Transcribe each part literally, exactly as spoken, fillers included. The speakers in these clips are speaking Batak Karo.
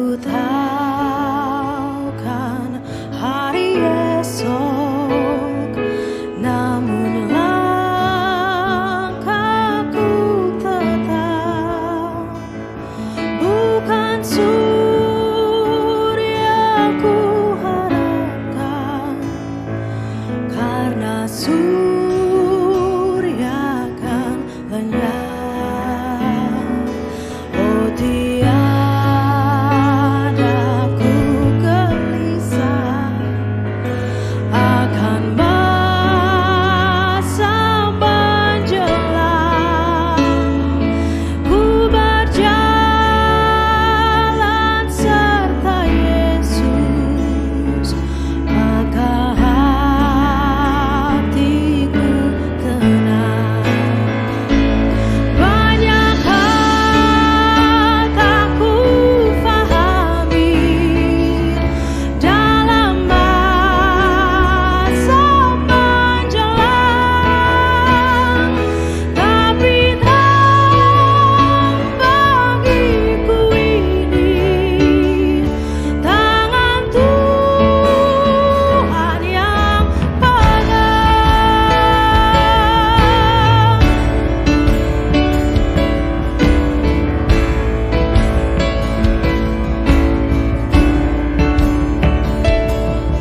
Kutahukan hari esok, namun langkahku tetap. Bukan surya kuharapkan, karena surya kan lenyap. Oh, tiada ku gelisah akan masa menjelang. Ku berjalan serta Yesus, maka hatiku tenang. Banyak hal tak kufahami dalam masa menjelang, tapi terang bagiku ini tangan Tuhan yang pegang.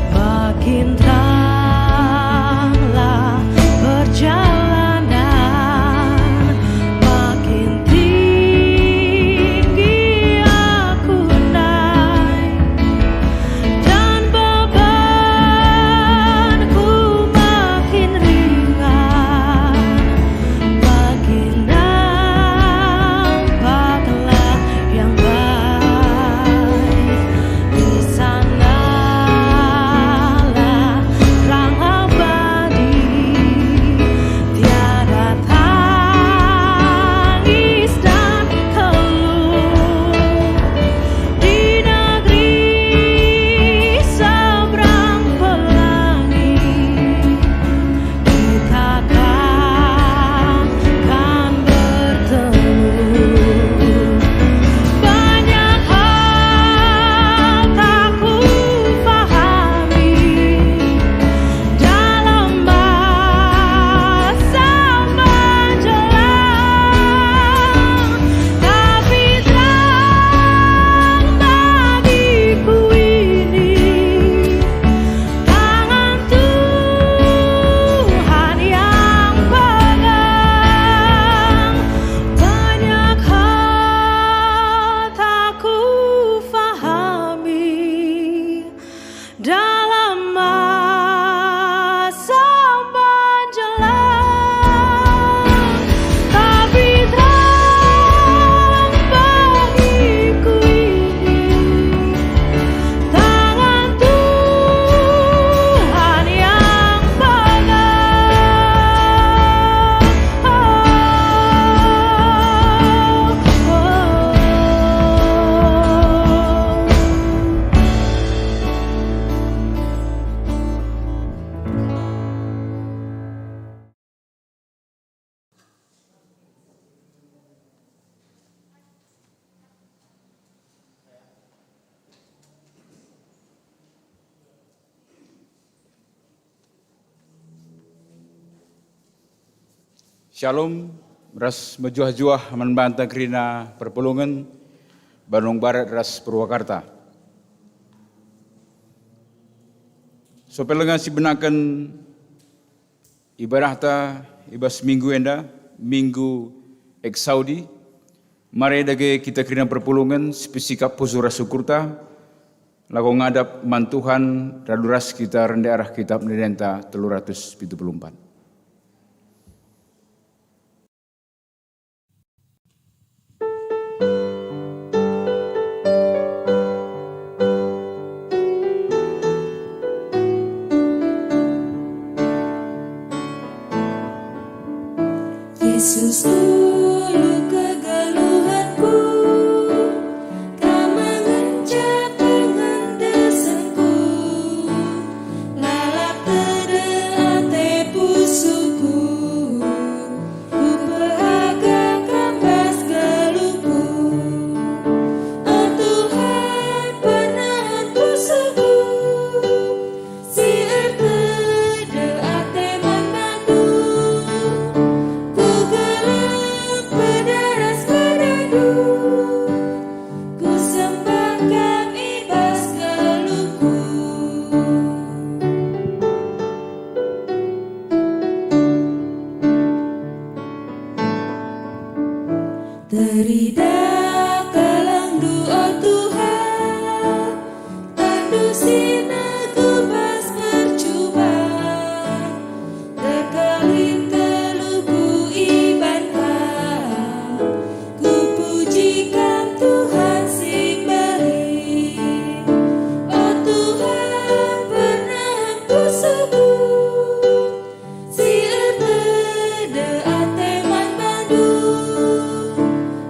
Makin teranglah perjalanan, makin tinggi aku naik, dan bebanku makin ringan. Makin nampaklah yang baik, di sanalah terang abadi, tiada tangis dan keluh. Di negeri seberang pelangi, kita kan bertemu. Banyak hal tak kufahami dalam masa menjelang, tapi terang bagiku ini tangan Tuhan yang pegang. Banyak hal tak kufahami dalam masa menjelang, tapi terang bagiku ini tangan Tuhan yang pegang. Oh, oh, oh. Shalom, ras mejuah-juah man banta kerina perpulungen Bandung Barat ras Purwakarta. Sope lenga sibenaken ibadahta i bas minggu enda, Minggu Exaudi, mari dage kita kerina perpulungen sipesikap pusuh ras ukurta, lako ngadap man Tuhan, radu ras kita rende arah Kitap Ende-endenta telu ratus pitu puluh empat. Yesus, ulu kegeluhenku, Kam ngenca pengendesenku, lalap tedeh ate pusuhku, kupehaga Kam bas geluhku. O Tuhan, Tuhan, tandu si nekupas percuban, terkelin teluhku i banta. Kupuji Kam, Tuhan si mbelin. O Tuhan, pernah kusumpah, si erpeda ate man bandu.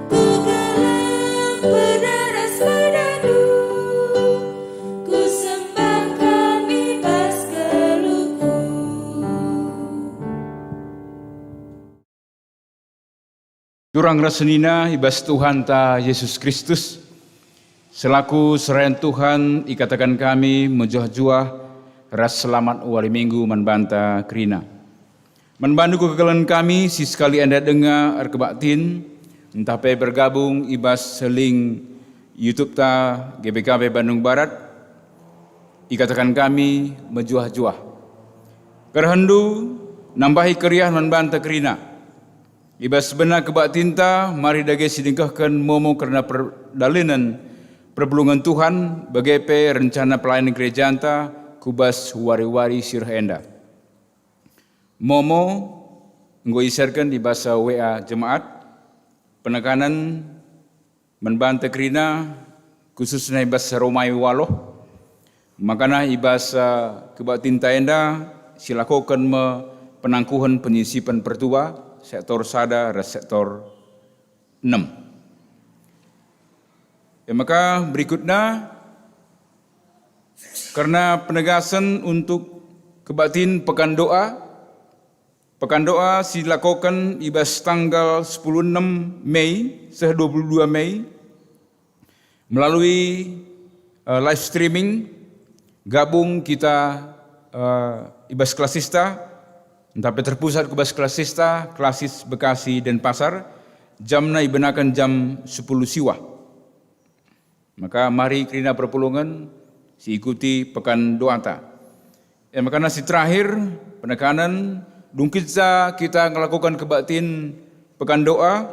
Ku keleng peda ras pedandu, ku sembah Kam i bas geluhku. Turang ras senina i bas Tuhanta Jesus Kristus, selaku serayan Tuhan ikataken kami mejuah-juah ras selamat wari Minggu man banta kerina. Man bandu kekelengen kami si sekali enda denga erkebaktin, ntah pe bergabung i bas link YouTube-ta G B K P Bandung Barat, ikataken kami mejuah-juah. Kerehenndu nambahi keriahen man banta kerina. I bas bena kebaktinta, mari dage sidengkehken momo kerna perdalinen perpulungen Tuhan, bage pe rencana pelayanen gerejanta ku bas wari-wari si reh enda. Momo enggo iserken i bas W A jemaat, penekanen man banta kerina, khususna i bas Romawi Waloh, makana i bas, eh, kebaktinta enda silakoken me penangkuhen penyisipen pertua, sektor sada ras sektor enem. E maka berikutna, kerna penegasen untuk kebaktin pekan doa, pekan doa si dilakoken i bas tanggal sepuluh enem Mei seh dua puluh dua Mei melalui, eh, live streaming. Gabung kita, eh, i bas klasista, ntah pe terpusat ku bas klasista, Klasis Bekasi Denpasar, jamna ibenaken jam sepuluh siwah. Maka mari kerina perpulungen si ikuti pekan doata. E maka si terakhir, penekanen, dungkenca kita ngelakoken kebaktin pekan doa,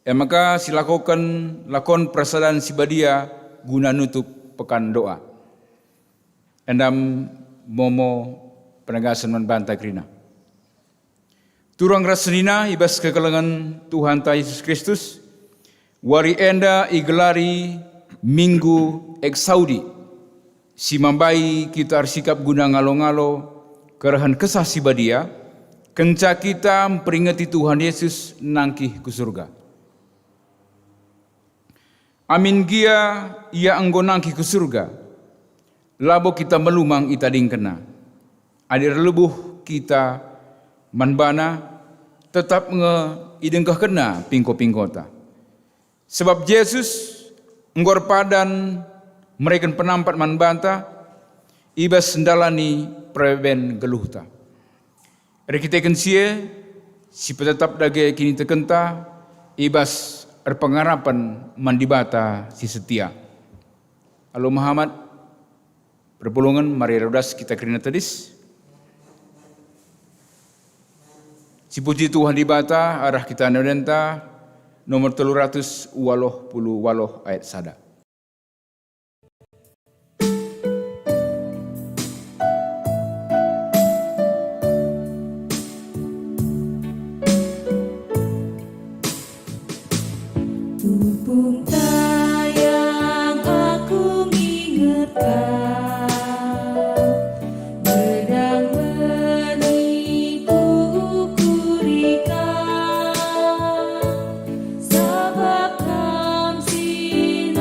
e maka silakoken lakon persadan si badia guna nutup pekan doa. Endam momo penegasen man banta kerina. Turang ras senina i bas kekelengen Tuhanta Jesus Kristus, wari enda igelari Minggu Exaudi, si mambai kita ersikap guna ngalo-ngalo kerehen Kesah Si Badia, kenca kita mperingeti Tuhan Yesus nangkih ku surga. Amin gia Ia enggo nangkih ku surga, labo kita melumang itadingkenNa. Adi erlebuh kita man baNa, tetap nge idengkehkenNa pingko-pingkota. Sebab Jesus enggo erpadan mereken penampat man banta i bas ndalani perbaban geluhta. Erkiteken si e, sipetetap dage kinitekenta i bas erpengarapen man Dibata si setia. Alu mehamat, perpulungen, mari ras kita kerina tedis. Sipuji Tuhan Dibata arah kita nodenta, nomor telu ratus waluh puluh waluh ayat sada. Tupung tayang aku nginget Kam, bedang beni kuukuri Kam, sabap Kam si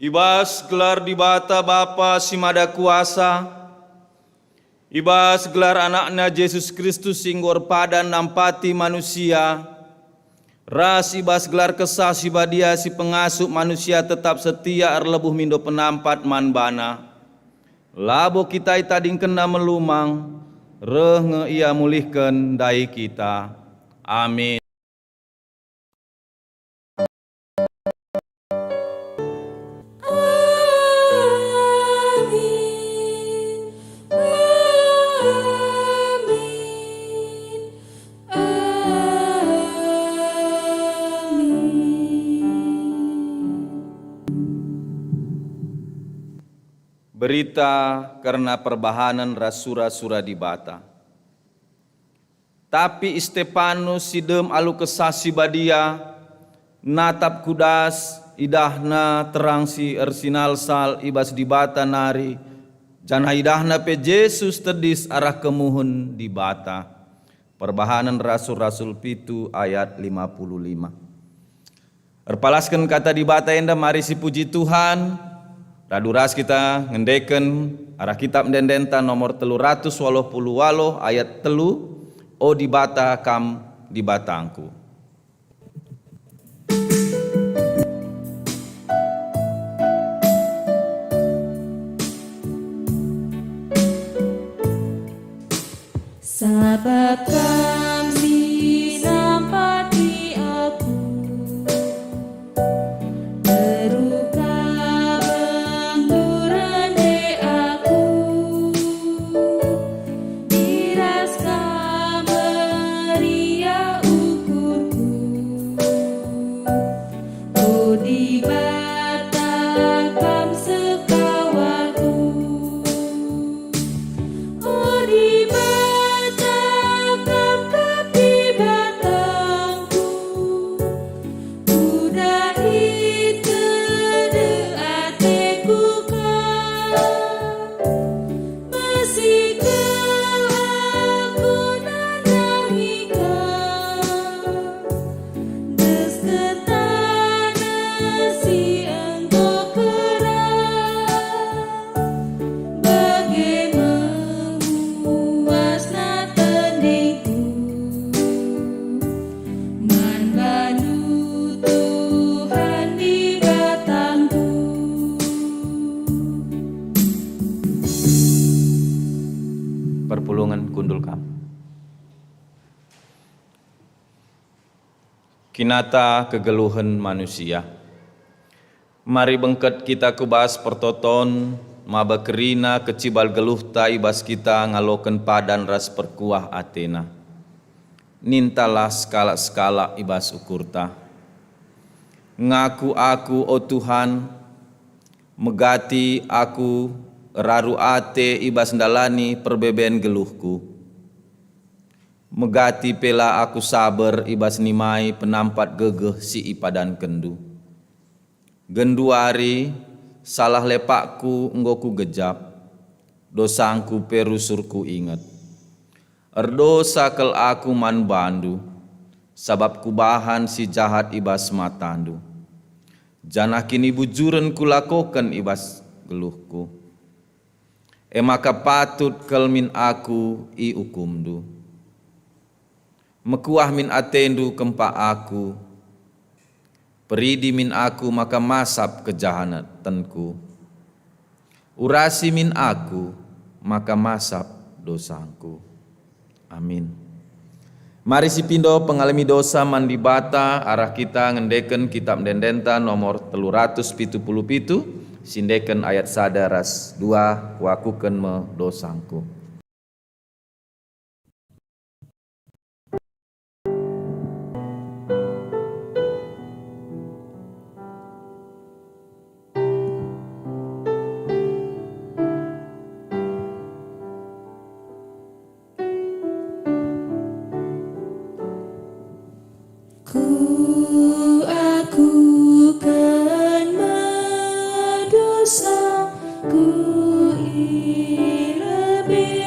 I bas gelar Dibata Bapa si Mada Kuasa, i bas gelar AnakNa Jesus Kristus si enggo erpadan nampati manusia, ras i bas gelar Kesah Si Badia si pengasup manusia tetap setia erlebuh mindo penampat man baNa, labo kita itadingkenNa melumang, reh nge Ia mulihken ndai kita. Amin. Amin. Amin. Amin. Berita kerna perbahanen ras sura-sura Dibata. Tapi Stepanus si dem alu Kesah Si Badia, natap ku das, idahna terang si ersinalsal i bas Dibata nari, janah idahna pe Jesus tedis arah kemuhen Dibata. Perbahanen Rasul-Rasul pitu ayat lima puluh lima. Erpalasken Kata Dibata enda, mari sipuji Tuhan. Radu ras kita ngendeken arah Kitab Ende-endenta nomor telu ratus waluh puluh waluh ayat telu, "O Dibata, Kam Dibatangku." Sabap Kam si nampati aku, teruk ka bengdu rende aku, i bas Kam meriah ukurku. O Dibata, Kam sekawarku. O Dibata, Kam kap Dibatangku. Kudahi tedeh ateku Kam. Masi kal aku nandangi Kam, desken taneh si enggo kerah, bage memuasna tendingku. Man baNdu, Tuhan Dibatangku. Perpulungen kundul kam. Kinata kegeluhen manusia. Mari bengket kita ku bas pertoton, maba kerina kecibal geluhta i bas kita ngaloken padan ras perkuah atena. Nintalah sekalak-sekalak i bas ukurta. Ngaku aku, o Tuhan, megati aku, raru ate i bas ndalani perbeben geluhku. Megati pe la aku saber i bas nimai penampat gegeh si ipadankenNdu. Genduari, salah lepakku enggo kugejap, dosangku pe rusur kuinget. Erdosa kal aku man baNdu, sabap kubahan si jahat i bas mataNdu, janah kinibujuren kulakoken i bas geluhku. E maka patut kal min aku iukumNdu. Mekuah min ateNdu kempak aku. Peridi min aku maka masap kejahatenku. Urasi min aku maka masap dosangku. Amin. Mari sipindo pengalemi dosa man Dibata arah kita ngendeken Kitab Ende-endenta nomor telu ratus pitu puluh pitu, sindeken ayat sada ras dua, "Kuakuken me dosangku." Kuakuken me dosaku i lebe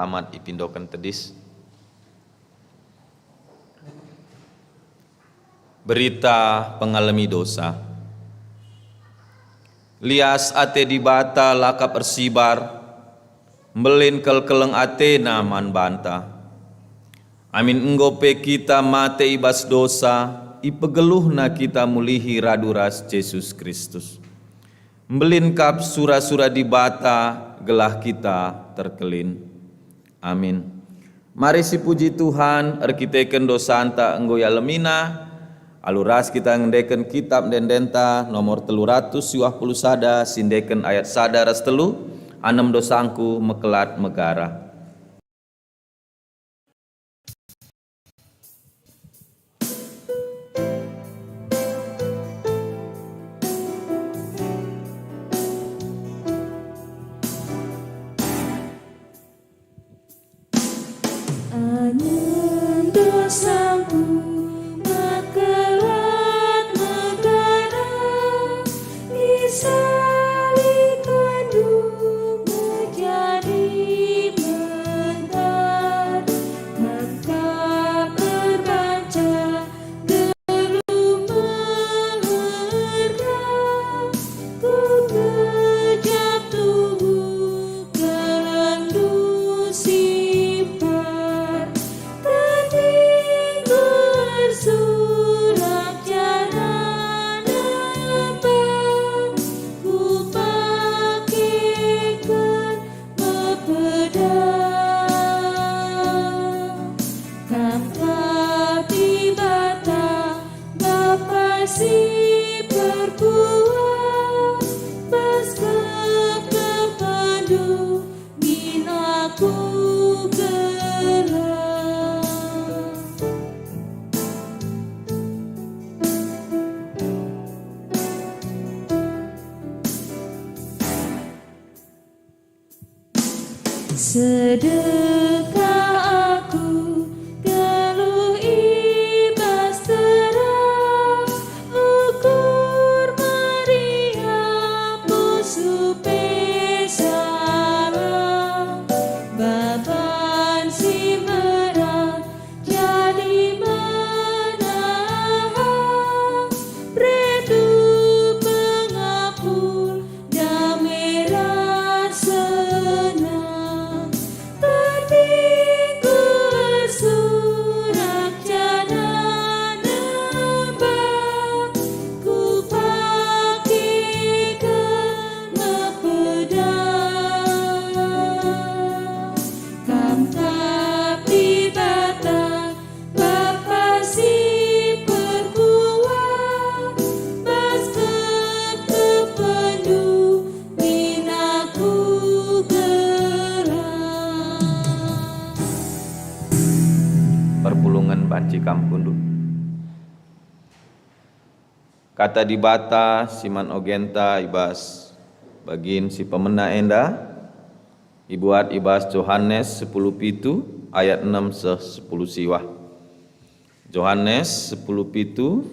Selamat ipindoken tedis. Berita pengalemi dosa. Lias ate Dibata lakap ersibar, mbelin kelkeleng atena man banta. Amin enggo pe kita mate i bas dosa, ipegeluhNa kita mulihi radu ras Jesus Kristus. Mbelin kap sura-sura Dibata gelah kita terkelin. Amin. Mari sipuji Tuhan, erkiteken dosanta enggo ialemiNa, alu ras kita ngendeken Kitap Ende-endenta nomor telu ratus siwah puluh sada, siendeken ayat sada ras telu, anem dosangku mekelat megara. Anem dosangku mekelat megara, isalibkenNdu menjadi mentar, Kam kap erbahanca geluh meherga, ku kejap tuhu kelengNdu simpar. Ketinggu ersurak janah nemba, kupakeken mepeda. Kam kap Dibata, Bapa si perkuah, bas kekepenndu min aku gelah. Sedekah aku geluh i bas terang, ukur meriah pusuh pe salah. Beban si mberat jadi menahan, berendu pengapul, dame ras senang. Ketinggu ersurak janah nemba, kupakeken mepeda. Kam kap Dibata, Bapa si perkuah, bas kekepenndu min aku gelah. Perpulungen banci kam kundul. Kata Dibata si man ogenta i bas bagin si pemena enda ibuat i bas Johanes sepuluh pitu ayat enem seh sepuluh siwah. Johanes sepuluh pitu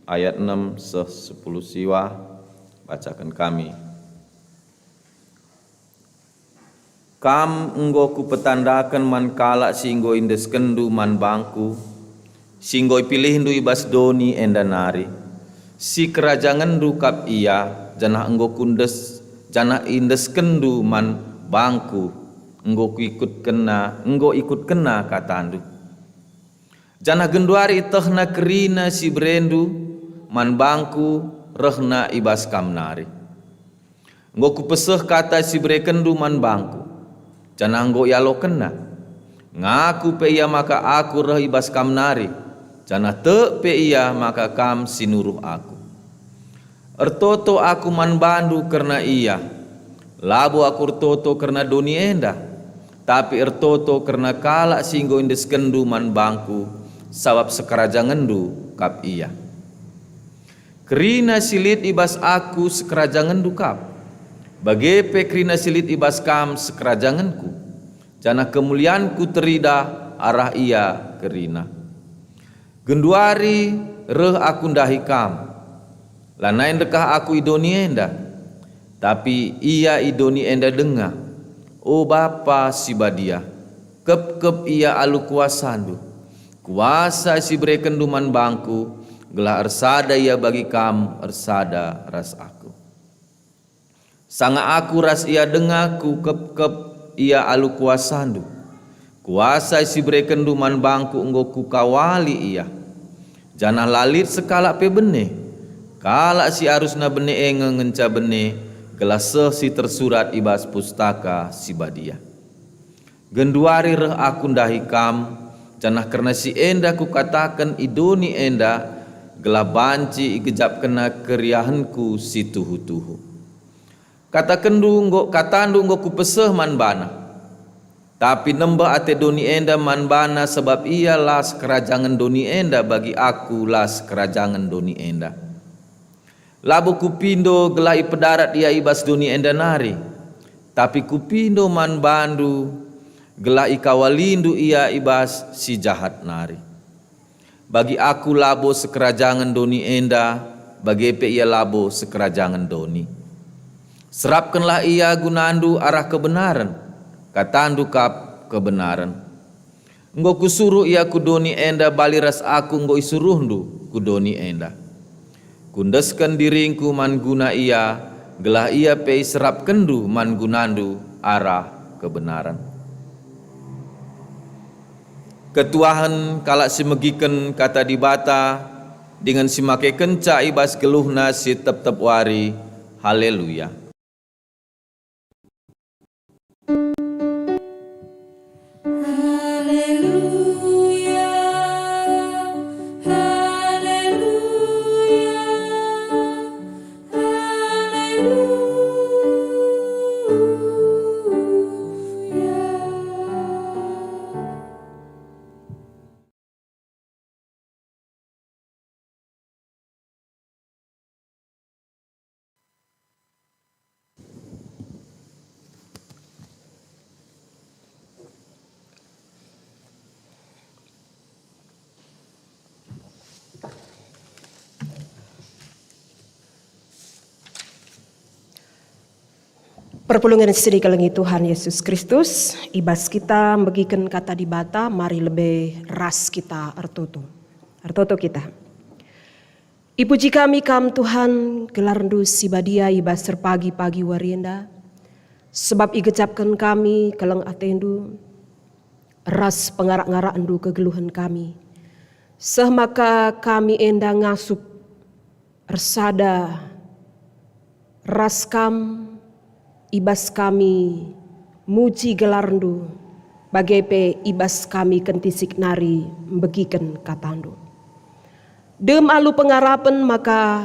ayat enem seh sepuluh siwah, bacaken kami. Kam enggo Kupetandaken man kalak si enggo iendeskenndu man bangKu, si enggo ipilihndu i bas doni enda nari. Sikerajangenndu kap ia, janah enggo Kuendes, janah iendeskenndu man bangKu, enggo Kuikutkenna, enggo ikutkenna katandu. Janah genduari ietehna kerina si iberendu man bangKu rehna i bas kam nari. Enggo Kupeseh kata si iberekenndu man bangKu, janah enggo ialokenna. Ngaku pe ia maka Aku reh i bas kam nari, janah tek pe ia maka kam si nuruh Aku. Ertoto Aku man bandu kerna ia. Labo Aku ertoto kerna doni enda, tapi ertoto kerna kalak si enggo iendeskenndu man bangKu, sabap sekerajangenndu kap ia. Kerina si lit i bas Aku sekerajangenndu kap, bage pe kerina si lit i bas kam sekerajangenKu, janah kemulianKu teridah arah ia kerina. Genduari reh Aku ndahi kam. Lanai ndekah Aku i doni enda, tapi ia i doni enda denga. O Bapa si Badia, Kepkep ia alu kuasandu, kuasa si berekenndu man bangku, gelah ersada ia bagi kam ersada ras aku. Sanga aku ras ia denga kukepkep ia alu kuasandu. Kuasa si berekenndu man bangku enggo kukawali ia, janah la lit sekalak pe bene. Kalak si arusna bene e nge ngenca bene, gelah seh si tersurat i bas Pustaka Si Badia. Genduari reh aku ndahi kam, janah kerna si enda kukataken i doni enda, gelah banci igejapkenna keriahenku si tuhu-tuhu. Katakenndu enggo, katandu enggo kupeseh man bana. Tapi nembeh ate doni enda man bana, sabap ia la sekerajangen doni enda bagi aku la sekerajangen doni enda. Labo kupindo gelah ipedarat ia i bas doni enda nari, tapi kupindo man bandu gelah ikawalindu ia i bas si jahat nari. Bagi aku labo sekerajangen doni enda, bage pe ia labo sekerajangen doni. Serapkenlah ia gunandu arah kebenaren, katandu kap kebenaren. Enggo kusuruh ia ku doni enda bali ras aku enggo isuruhndu ku doni enda. Kuendesken diringku man guna ia, gelah ia pe iserapkenndu man gunandu arah kebenaren. Ketuahen kalak si megiken Kata Dibata dingen si makekenca i bas geluhna si tep-tep wari. Haleluya. Haleluya, haleluya, haleluya. Perpulungen si dikelengi Tuhan Yesus Kristus, i bas kita megiken Kata Dibata, mari lebe ras kita ertoto. Ertoto kita. Ipuji kami Kam, Tuhan, gelarNdu si badia i bas erpagi-pagi wari enda, sebab igejapken kami keleng ateNdu ras pengarak-ngarakNdu kegeluhen kami, seh maka kami enda ngasup ersada ras Kam i bas kami muji gelarNdu, bage pe i bas kami kentisik nari mbegiken KataNdu. Dem alu pengarapen maka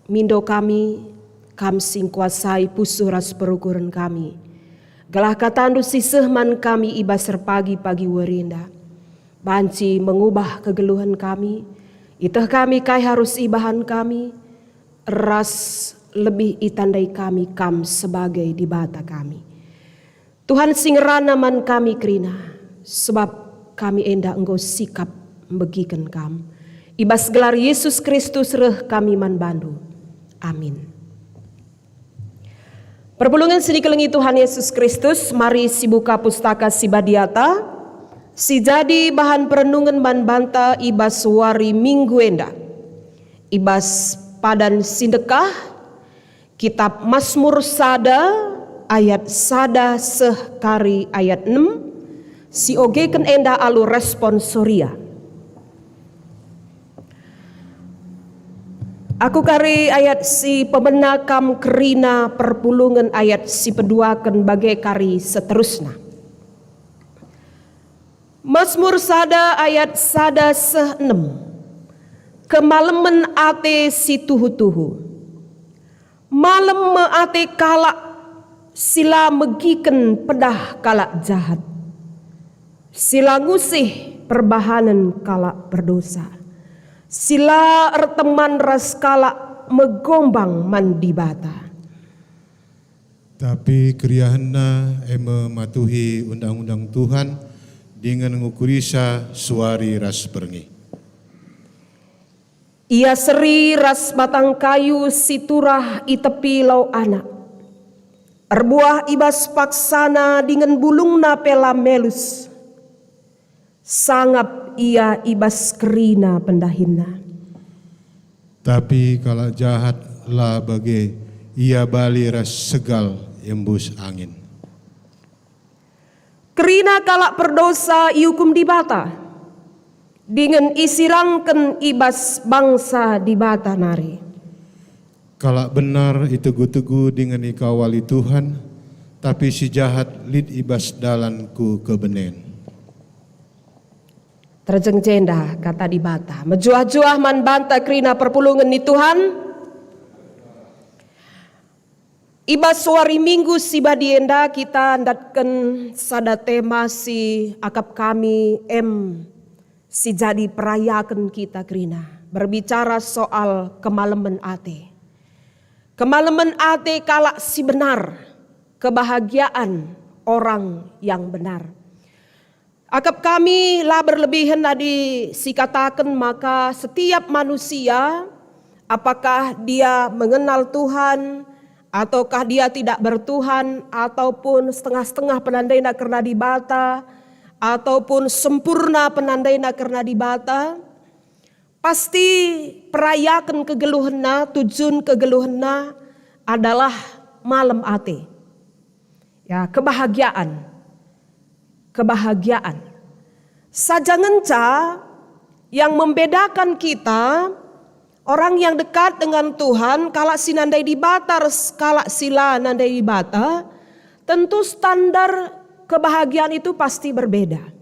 mindo kami, Kam si ngkuasai pusuh ras perukuren kami, gelah KataNdu si seh man kami i bas erpagi-pagi wari enda, banci mengubah kegeluhen kami, iteh kami kai arus ibahan kami, ras lebih itandai kami Kam sebagai Dibata kami. Tuhan si ngerana man kami kerina, sebab kami enda enggo sikap mbegiken Kam. I bas gelar Yesus Kristus reh kami man baNdu. Amin. Perpulungen si dikelengi Tuhan Yesus Kristus, mari sibuka Pustaka Si Badiata, si jadi bahan perenungen man banta i bas wari Minggu enda. I bas padan si ndekah, Kitap Masmur sada ayat sada seh kari ayat enem, si ogeken enda alu responsoria. Aku kari ayat si pemena, kam kerina perpulungen ayat si peduaken, bage kari seterusna. Masmur sada ayat sada seh enem. Kemalemen ate si tuhu-tuhu. Malem me ate kalak si la megiken pedah kalak jahat, si la ngusih perbahanen kalak perdosa, si la erteman ras kalak megombang man Dibata. Tapi keriahenna e me matuhi undang-undang Tuhan, dingen ngukurisa suari ras berngi. Ia seri ras batang kayu si turah i tepi lau anak. Erbuah i bas paksana dingen bulungna pe la melus. Sangap ia i bas kerina pendahinna. Tapi kalak jahat la bage, ia bali ras segal embus angin. Kerina kalak perdosa iukum Dibata, dingen isirangken i bas bangsa Dibata nari. Kalak benar itegu-tegu dingen ikawali Tuhan, tapi si jahat lit i bas dalan ku kebenen. Terjeng jenda kata Dibata. Mejuah-juah man banta kerina perpulungen ni Tuhan. I bas wari Minggu si badi enda kita ndatken sada tema si akap kami em si jadi perayaken kita kerina, berbicara soal kemalemen ate. Kemalemen ate kalak si benar, kebahagiaan orang yang benar. Akap kami la berlebihen adi sikataken maka setiap manusia, apakah dia mengenal Tuhan, ataukah dia tidak bertuhan, ataupun setengah-setengah penandaina kerna Dibata, ataupun sempurna penandaina kerna Dibata, pasti perayaken kegeluhenna, tujun kegeluhenna adalah malem ate. Ya, kebahagiaan. Kebahagiaan. Saja ngenca yang membedakan kita, orang yang dekat dengan Tuhan, kalak si nandai Dibata ras kalak si la nandai Dibata, tentu standar kebahagiaan itu pasti berbeda.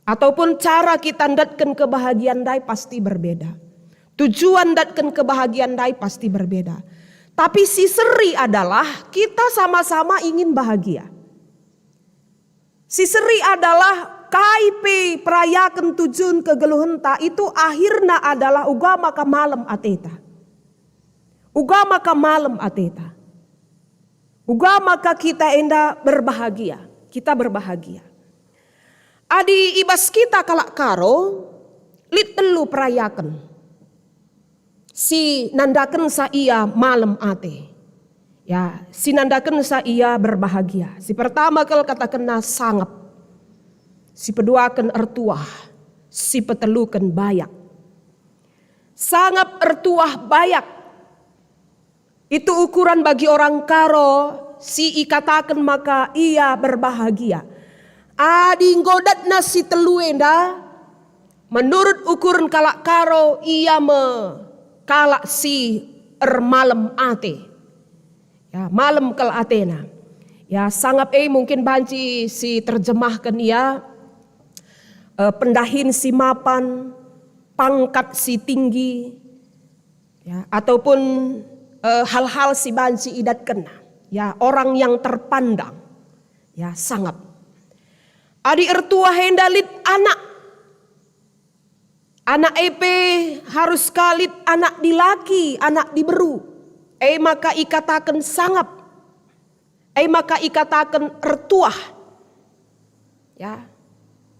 Ataupun cara kita ndatken kebahagiaan ndai pasti berbeda. Tujuan ndatken kebahagiaan ndai pasti berbeda. Tapi si seri adalah kita sama-sama ingin bahagia. Si seri adalah kai pe perayaken tujun kegeluhenta itu akhirna adalah uga maka malem ateta. Uga maka malem ateta. Uga maka kita enda berbahagia. Kita berbahagia. Adi i bas kita kalak Karo, lit telu perayaken si nandakensa ia malem ate. Ya, si nandakensa ia berbahagia. Si pertama kal katakenna sangap. Si peduaken ertuah. Si peteluken bayak. Sangap, ertuah, bayak. Itu ukuran bagi orang Karo si ikataken maka ia berbahagia. Adi enggo datna si telu enda, menurut ukuren kalak Karo, ia me kalak si ermalem ate. Ya, malem kal atena. Ya, sangap e mungkin banci si terjemahken ia, eh, pendahin si mapan, pangkat si tinggi, ya, ataupun, eh, hal-hal si banci idatkenna, ya, orang yang terpandang, ya, sangap. Adi ertuah enda lit anak, anak e pe harus ka lit anak dilaki, anak diberu, e maka ikataken sangap, e maka ikataken ertuah. Ya.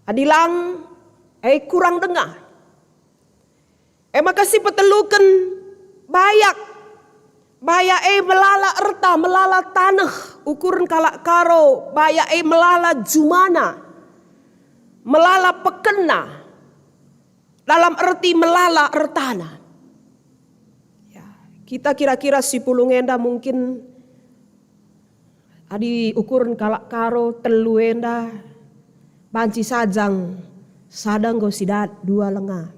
Adi lang, e kurang denga. E maka si peteluken bayak. Bayak e melala erta, melala taneh, ukuren kalak Karo, bayak e melala jumana, melala pekenna, dalam erti melala ertana. Ya, kita kira-kira si pulung enda mungkin adi ukuren kalak Karo telu enda banci sajang, sada enggo sidat, dua lenga.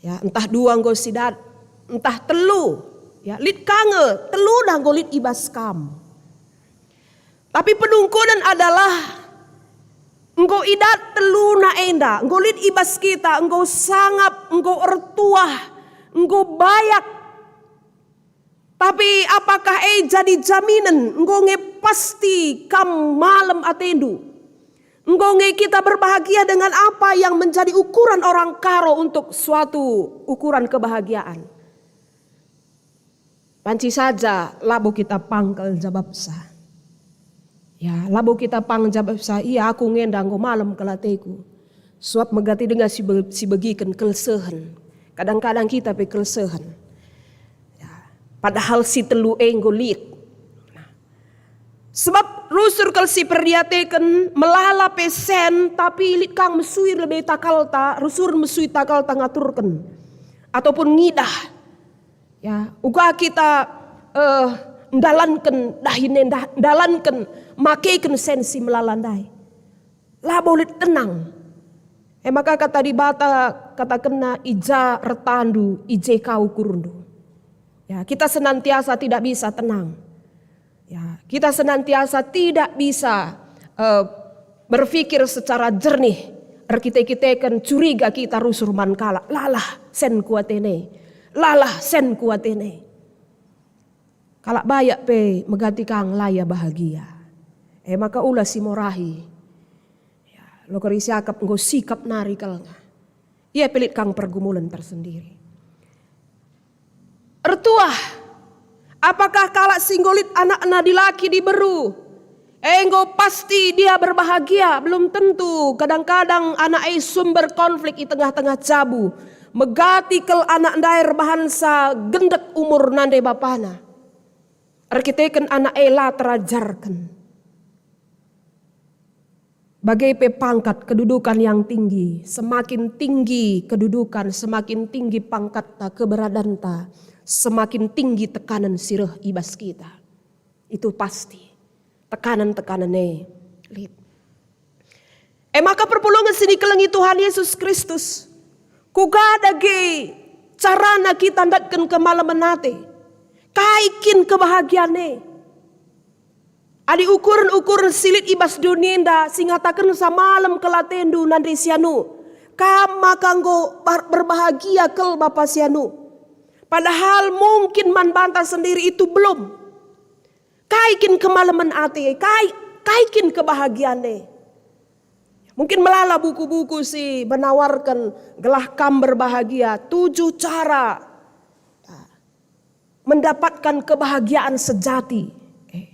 Ya, entah dua enggo sidat, entah telu. Ya, lit ka nge, telu dah enggo lit i bas kam. Tapi penungkunen adalah enggo idat teluna enda, enggo lit i bas kita, enggo sangap, enggo ertuah, enggo bayak. Tapi apakah e jadi jaminen enggo nge pasti kam malem atendu? Enggo nge kita berbahagia dengan apa yang menjadi ukuran orang Karo untuk suatu ukuran kebahagiaan? Banci saja labo kita pangkal jabapsa. Ya, labo kita pang jabapsa, "Iya, aku ngenda enggo malem kal ateku." Suap megati denga si be-, si begiken kelsehen. Kadang-kadang kita pe kelsehen. Ya, padahal si telu e enggo lit. Sebab rusur kal si perdiateken, melala pe sen, tapi lit kang mesui lebe takalta, rusur mesui takalta ngaturken ataupun ngidah. Ya, uga kita, eh, ndalanken dahin enda, ndalanken, makeken sen si melala ndai. Labo lit tenang. E maka kata Dibata katakenna, "I ja ertandu, i je ka ukurndu." Ya, kita senantiasa tidak bisa tenang. Ya, kita senantiasa tidak bisa, eh, berpikir secara jernih, erkite-kiteken curiga kita rusur man kalak, "Lalah sen kuatene, lalah sen kuatene." Kalak bayak pe megati kang la ia bahagia. E maka ula si morahi. Ya, lo keri siakap enggo sikap nari kal nga. Ia pe lit kang pergumulan tersendiri. Ertuah, apakah kalak si enggo lit anakna dilaki diberu, e enggo pasti dia berbahagia? Belum tentu. Kadang-kadang anak e sumber konflik i tengah-tengah jabu. Megati kal anak ndai erbahansa gendek umur nande bapana. Erkiteken anak e la terajarken. Bage pe pangkat, kedudukan yang tinggi, semakin tinggi kedudukan, semakin tinggi pangkatta, keberadanta, semakin tinggi tekanan si reh i bas kita. Itu pasti. Tekanan-tekanan e lit. E maka perpulungen si nikelengi Tuhan Yesus Kristus, kuga dage carana kita ndatken kemalemen ate? Kai kin kebahagiaan e? Adi ukuren-ukuren si lit i bas doni enda si ngatakensa malem kal atendu nande sianu, kam maka enggo bar-, berbahagia kal bapa sianu. Padahal mungkin man banta sendiri itu belum. Kai kin kemalemen ate? Kai, kai kin kebahagiaan e? Mungkin melala buku-buku si menawarken gelah kam berbahagia, tujuh cara mendapatkan kebahagiaan sejati. Eh.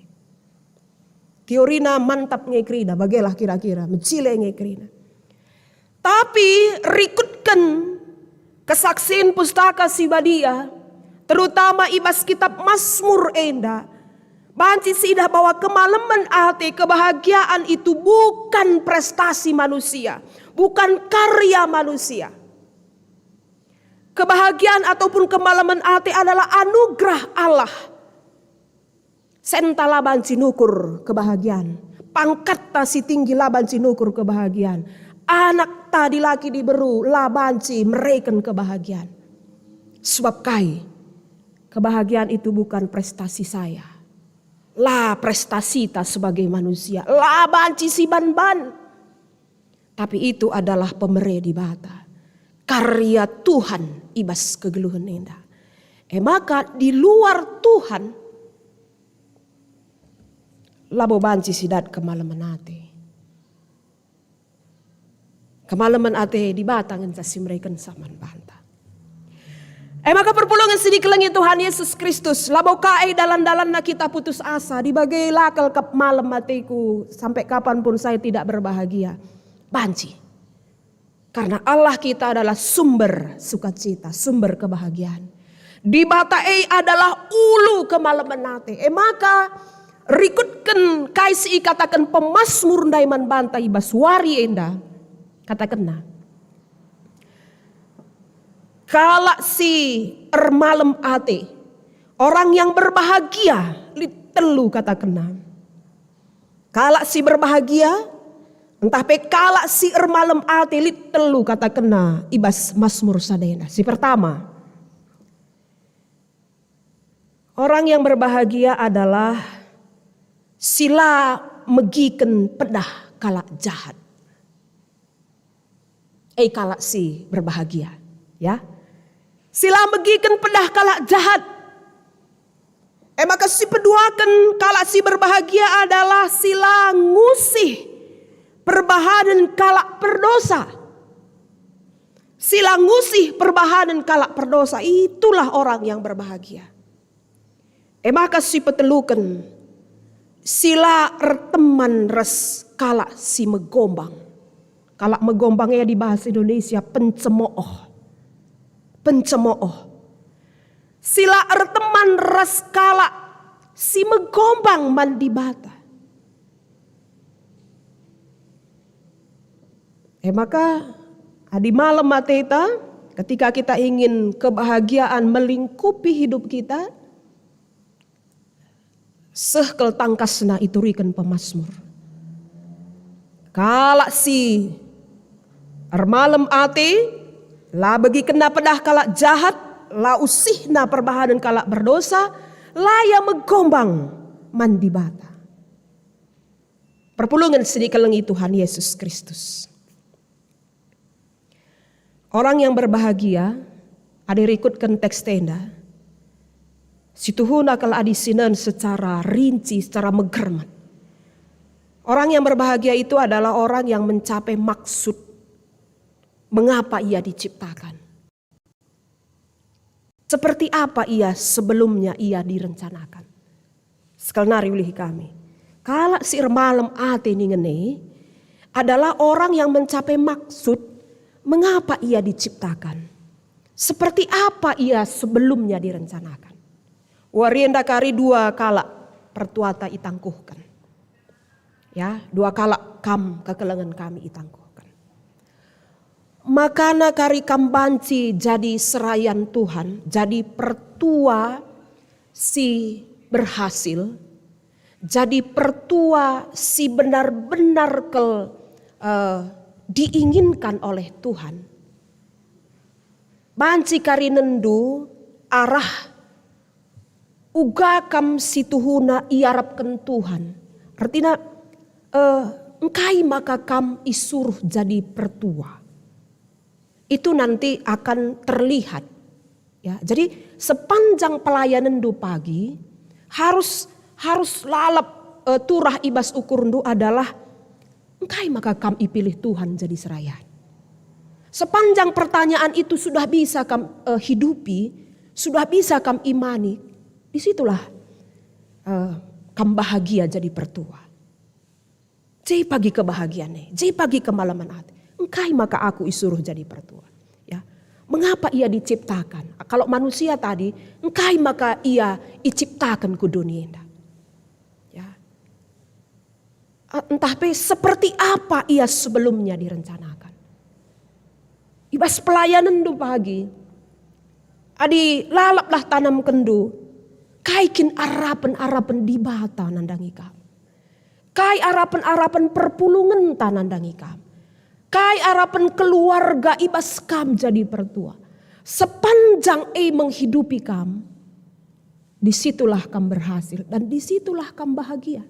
Teorina mantap nge kerina, bagelah kira-kira, mecile nge kerina. Tapi rikutken kesaksin Pustaka Si Badia, terutama i bas kitab Masmur enda, banci siidah bahwa kemalemen ate, kebahagiaan itu bukan prestasi manusia, bukan karya manusia. Kebahagiaan ataupun kemalemen ate adalah anugerah Allah. Senta la banci nukur kebahagiaan. Pangkatta si tinggi la banci nukur kebahagiaan. Anakta dilaki diberu la banci mereken kebahagiaan. Sebab kai? Kebahagiaan itu bukan prestasi saya. La prestasita sebagai manusia. La banci siban-ban. Tapi itu adalah pemere Dibata, karya Tuhan i bas kegeluhen enda. E maka di luar Tuhan, labo banci sidat kemalemen ate. Kemalemen ate Dibata ngenca si merekensa man banta. E maka perpulungen si dikelengi Tuhan Yesus Kristus, labo ka e dalan-dalanna kita putus asa, dibage la kal kap malem ateku, sampai kapan pun saya tidak berbahagia. Banci. Karena Allah kita adalah sumber sukacita, sumber kebahagiaan. Dibata e adalah ulu kemalemen ate. E maka, rikutken kai si ikataken pemasmur ndai man banta i bas wari enda. Katakenna, kalak si ermalem ate, orang yang berbahagia, lit telu katakenna. Kalak si berbahagia, ntah pe kalak si ermalem ate, lit telu katakenna i bas Masmur sada enda. Si pertama, orang yang berbahagia adalah si la megiken pedah kalak jahat. E kalak si berbahagia, ya. Si la megiken pedah kalak jahat. E maka si peduaken kalak si berbahagia adalah si la ngusih perbahanen kalak perdosa. Si la ngusih perbahanen kalak perdosa, itulah orang yang berbahagia. E maka si peteluken, si la erteman ras kalak si megombang. Kalak megombang e di bahasa Indonesia pencemooh. Pencemooh. Si la erteman ras kalak si megombang man Dibata. E maka, adi malem ateta, ketika kita ingin kebahagiaan melingkupi hidup kita, seh kal tangkasna ituriken pemasmur. Kalak si ermalem ate, la begikenna pedah kalak jahat, la usihna perbahanen kalak berdosa, la ia megombang man Dibata. Perpulungen si dikelengi Tuhan Yesus Kristus. Orang yang berbahagia, adi rikutken teks enda, situhuna kal adi sinen secara rinci, secara megermat. Orang yang berbahagia itu adalah orang yang mencapai maksud mengapa ia diciptakan. Seperti apa ia sebelumnya ia direncanakan. Sekalnari ulih kami. Kalak si ermalem ate ningen e adalah orang yang mencapai maksud mengapa ia diciptakan. Seperti apa ia sebelumnya direncanakan. Wari enda kari dua kalak pertuata itangkuhken. Ya, dua kalak kam kekelengen kami itangkuhken. Makana kari kam banci jadi serayan Tuhan, jadi pertua si berhasil, jadi pertua si benar-benar kal, eh, diinginkan oleh Tuhan. Banci kari nendu arah uga kam situhuna iarapken Tuhan. Artina, eh, engkai maka kam isuruh jadi pertua? Itu nanti akan terlihat. Ya, jadi sepanjang pelayanenndu pagi harus, harus lalap, eh, turah i bas ukurndu adalah engkai maka kam ipilih Tuhan jadi serayan. Sepanjang pertanyaan itu sudah bisa kam, eh, hidupi, sudah bisa kam imani, di situlah, eh, kam bahagia jadi pertua. Je pagi kebahagiaan e, je pagi kemalemen ate. Engkai maka aku isuruh jadi pertua? Ya. Mengapa ia diciptakan? Kalau manusia tadi, engkai maka ia iciptakan ku dunia enda? Ya. Eh, ntah pe seperti apa ia sebelumnya direncanakan. I bas pelayanenndu pagi, adi lalaplah tanamkenndu, kai kin arapen-arapen Dibata nandangi kam? Kai arapen-arapen perpulungenta nandangi kam? Kai arapen keluarga i bas kam jadi pertua? Sepanjang e menghidupi kam, di situlah kam berhasil dan di situlah kam bahagia.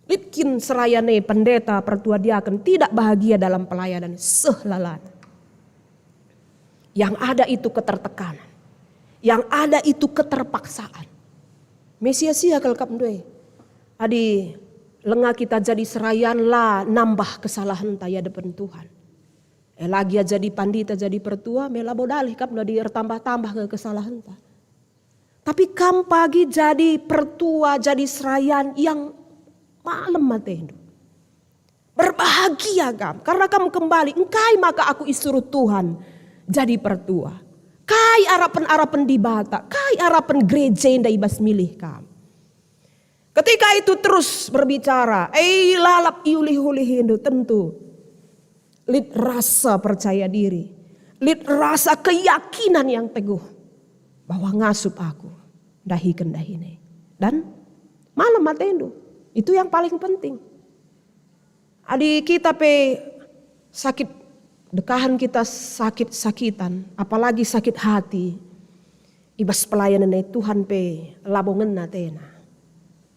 Lit kin serayan e, pendeta, pertua, diaken tidak bahagia dalam pelayanan seh lalana. Yang ada itu ketertekanan. Yang ada itu keterpaksaan. Me sia-sia kal kap ndue. Adi langa kita jadi serayan la nambah kesalahenta i adepen Tuhan. E la gia jadi pandita, jadi pertua, me labo dalih kap ndue adi ertambah-tambah nge kesalahenta. Tapi kam pagi jadi pertua, jadi serayan yang malem atendu. Berbahagia kam, karena kam kembali, engkai maka aku isuruh Tuhan jadi pertua? Kai arapen-arapen Dibata? Kai arapen gereja enda i bas milih kam? Ketika itu terus berbicara, eh, lalap iulih-ulihindu, tentu lit rasa percaya diri, lit rasa keyakinan yang teguh bahwa ngasup aku ndahiken dahin e. Dan malem atendu, itu yang paling penting. Adi kita pe sakit, dekahen kita sakit-sakitan, apalagi sakit hati, i bas pelayanan e Tuhan pe labo ngena atena.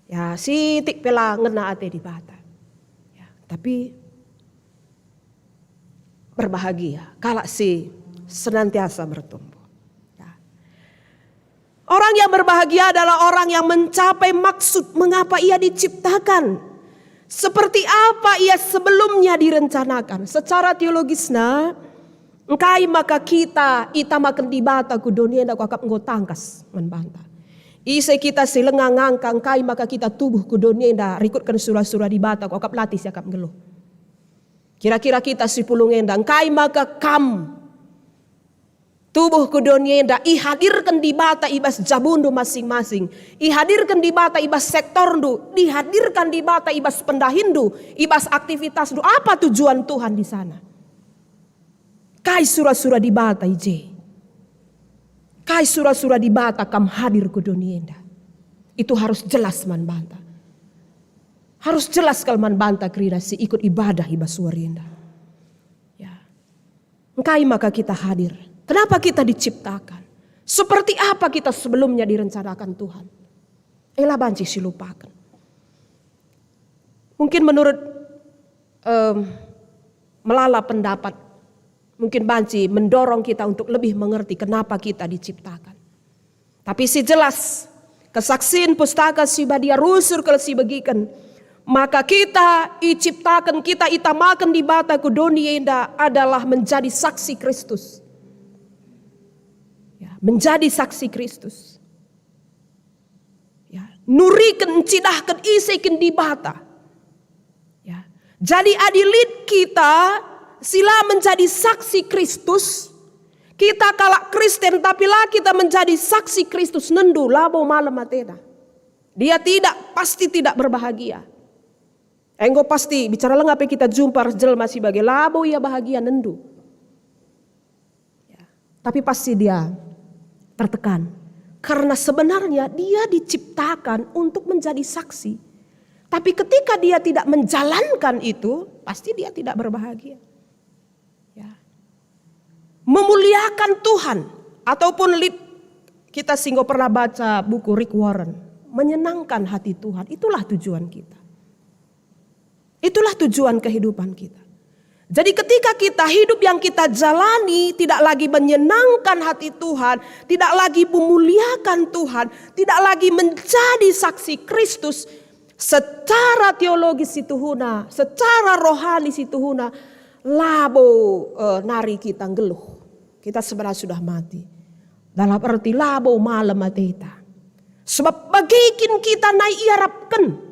Ya, sitik pe la ngena ate Dibata. Ya, tapi berbahagia kalak si senantiasa bertumbuh. Ya. Orang yang berbahagia adalah orang yang mencapai maksud mengapa ia diciptakan. Seperti apa ia sebelumnya direncanakan. Secara teologisna, engkai maka kita itamaken Dibata ku doni enda kuakap enggo tangkas man banta. Ise kita si langa ngangka, engkai maka kita tubuh ku doni enda rikutken sura-sura Dibata kuakap latih siakap nggeluh. Kira-kira kita si pulung enda, engkai maka kam Tubuh ku doni enda ihadirken Dibata i bas jabundu masing-masing. Ihadirken Dibata i bas sektorndu, dihadirken Dibata i bas pendahinndu, i bas aktivitasndu. Apa tujuan Tuhan di sana? Kai sura-sura Dibata i je? Kai sura-sura Dibata kam hadir ku doni enda? Itu harus jelas man banta. Harus jelas kal man banta kerina si ikut ibadah i bas wari enda. Ya. Engkai maka kita hadir? Kenapa kita diciptakan? Seperti apa kita sebelumnya direncanakan Tuhan? Ela banci silupaken. Mungkin menurut, em, melala pendapat, mungkin banci mendorong kita untuk lebih mengerti kenapa kita diciptakan. Tapi si jelas, kesaksin Pustaka Si Badia rusur kal si begiken, maka kita iciptaken, kita itamaken Dibata ku doni enda adalah menjadi saksi Kristus. Ya, menjadi saksi Kristus. Ya, nuriken, ncidahken ise kin Dibata. Ya. Jadi adi lit kita si la menjadi saksi Kristus, kita kalak Kristen tapi la kita menjadi saksi Kristus, nendu labo malem atena. Dia tidak, pasti tidak berbahagia. Enggo pasti bicara lengap pe kita jumpa ras jelma si bage, labo ia bahagia, nendu. Ya. Tapi pasti dia tertekan. Karena sebenarnya dia diciptakan untuk menjadi saksi. Tapi ketika dia tidak menjalankan itu, pasti dia tidak berbahagia. Ya. Memuliakan Tuhan, ataupun lit-, kita si enggo pernah baca buku Rick Warren, menyenangkan hati Tuhan, itulah tujuan kita. Itulah tujuan kehidupan kita. Jadi ketika kita hidup yang kita jalani tidak lagi menyenangkan hati Tuhan, tidak lagi memuliakan Tuhan, tidak lagi menjadi saksi Kristus, secara teologis situhuna, secara rohani situhuna, labo, eh, nari kita nggeluh. Kita sebenarnya sudah mati. Dalam arti labo malem ateta. Sebab bage kin kita nai iarapken.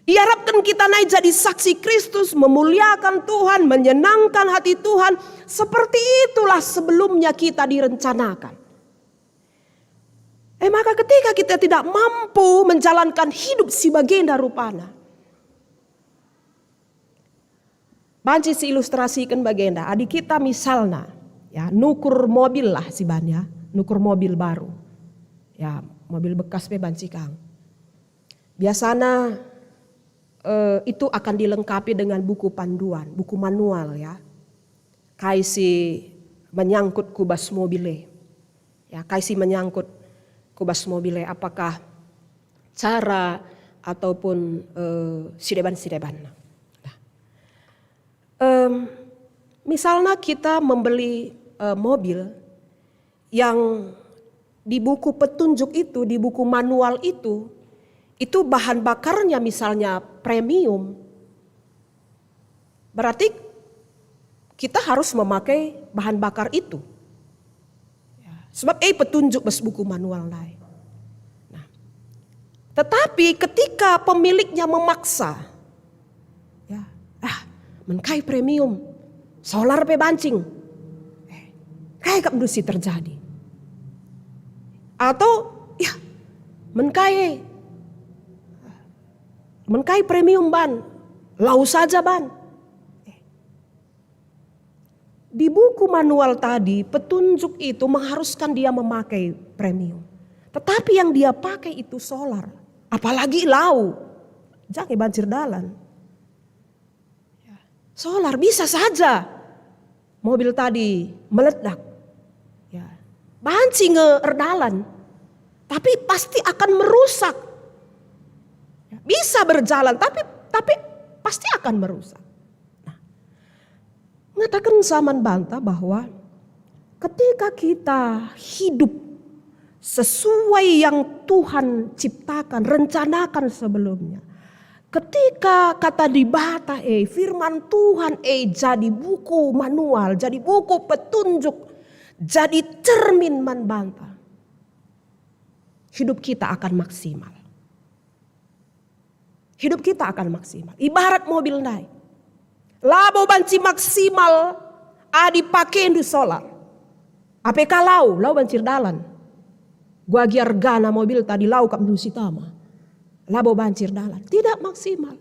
Iarapken kita nai jadi saksi Kristus, memuliakan Tuhan, menyenangkan hati Tuhan. Seperti itulah sebelumnya kita direncanakan. Eh, maka ketika kita tidak mampu menjalankan hidup si bagenda rupana, banci siilustrasiken bagenda, adi kita misalna, ya, nukur mobil lah si banci, ya, nukur mobil baru. Ya, mobil bekas pe banci kang. Biasana, eh, itu akan dilengkapi dengan buku panduan, buku manual, ya. Kai si menyangkut ku bas mobil e. Ya, kai si menyangkut ku bas mobil e, apakah cara ataupun, eh, sideban-sidebanna. Nah, em, misalnya kita membeli, eh, mobil yang di buku petunjuk itu, di buku manual itu, itu bahan bakarnya misalnya premium, berarti kita harus memakai bahan bakar itu. Ya, sebab e petunjuk bas buku manual ndai. Nah, tetapi ketika pemiliknya memaksa, ya, ah, men kai premium, solar pe banci. Eh, kai kap ndu si terjadi? Atau, ya, men kai, men kai premium ban, lau saja ban. Eh, di buku manual tadi, petunjuk itu mengharuskan dia memakai premium. Tetapi yang dia pakai itu solar, apalagi lau. Jangan banci erdalan. Ya. Solar bisa saja mobil tadi meledak. Ya. Banci nge erdalan. Tapi pasti akan merusak. Ya, bisa berjalan, tapi, tapi pasti akan merusak. Nah, ngataken man banta bahwa ketika kita hidup sesuai yang Tuhan ciptakan, rencanakan sebelumnya, ketika kata Dibata e, firman Tuhan e jadi buku manual, jadi buku petunjuk, jadi cermin man banta, hidup kita akan maksimal. Hidup kita akan maksimal. Ibarat mobil ndai. Labo banci maksimal adi pakendu solar. Ape ka lau, lau banci erdalan. Gua gia ergana mobilta adi lau kap ndu si tama. Labo banci erdalan. Tidak maksimal.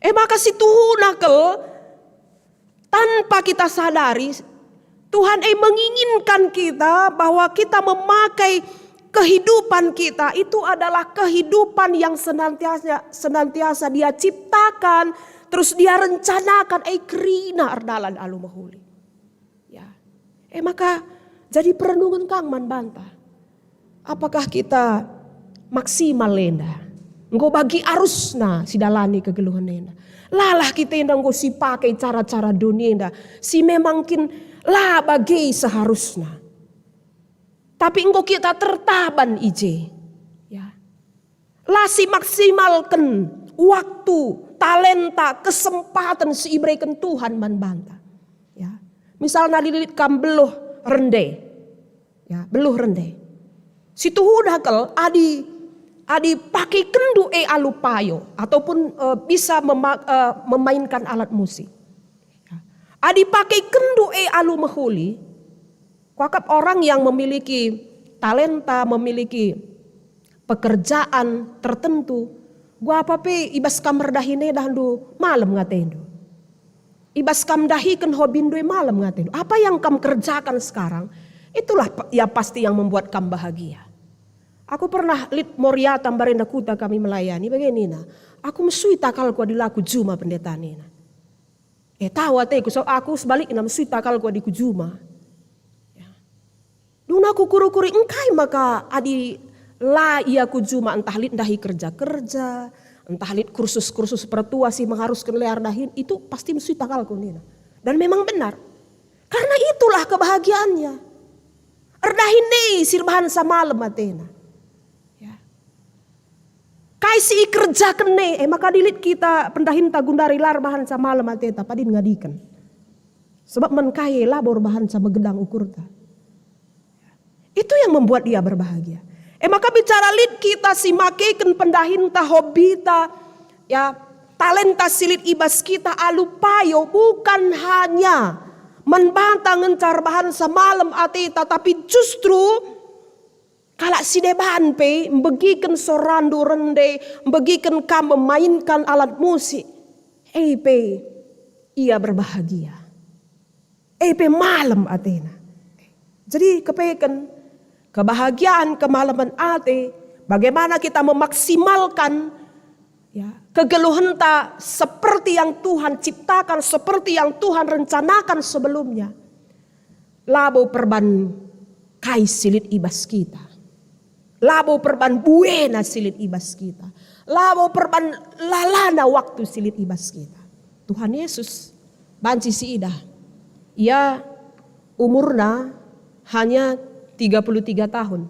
E maka si tuhuna kal, tanpa kita sadari, Tuhan e menginginkan kita bahwa kita memakai kehidupan kita itu adalah kehidupan yang senantiasa, senantiasa Dia ciptakan, terus Dia rencanakan, e kerina erdalan alu mehuli. Ya. E maka jadi perenungen kang man banta. Apakah kita maksimal enda? Enggo bagi arusna sidalani kegeluhen enda. Lalah kita enda enggo sipake cara-cara doni enda si memang kin la bage seharusna. Tapi enggo kita tertaban i je. Ya. La simaksimalken waktu, talenta, kesempaten si ibereken Tuhan man banta. Ya. Misalna adi lit kam beluh rende. Ya, beluh rende. Si tuhuna kal adi, adi pakekenndu e alu payo ataupun, eh, bisa mema-, eh, memainkan alat musik. Ya. Adi pakekenndu e alu mehuli, kuakap orang yang memiliki talenta, memiliki pekerjaan tertentu, gua apa pe ibas kam erdahin e dahndu malem ngatendu. Ibas kam ndahiken hobindu e malem ngatendu. Apa yang kam kerjakan sekarang, itulah pe-, ya pasti yang membuat kam bahagia. Aku pernah lit Moriata mbarenda kuta kami melayani, bage nina, "Aku mesui takalku adi la ku juma pendeta," nina. Eh, tau ateku, so aku sebalikna mesui takalku adi ku juma. Ya. Dungna kukuri-kuri, engkai maka adi la ia ku juma, entah lit ndahi kerja-kerja, entah lit kursus-kursus pertua si mengharuskan lit erdahin, itu pasti mesui takalku nina. Dan memang benar. Karena itulah kebahagiaannya. Erdahin e si erbahanca malem atena. Ya. Kai si ikerjaken e, e maka adi lit kita pendahinta gundari la erbahanca malem ateta, padin ngadiken. Sebab man kai e labo erbahanca megedang ukurta. Itu yang membuat dia berbahagia. E maka bicara lit kita si makeken pendahinta, hobita, ya, talenta si lit i bas kita alu payo, bukan hanya man banta ngenca erbahanca malem ateta, tapi justru kalak si deban pe mbegiken sorandu rende, mbegiken kam memainkan alat musik, e pe ia berbahagia. E pe malem atena. Jadi kepeken kebahagiaan, kemalemen ate, bagaimana kita memaksimalkan, ya, kegeluhenta seperti yang Tuhan ciptakan, seperti yang Tuhan rencanakan sebelumnya. Labo perban kai si lit i bas kita. Labo perban buena si lit i bas kita. Labo perban lalana waktu si lit i bas kita. Tuhan Yesus banci siidah. Ia umurna hanya tiga puluh tiga tahun.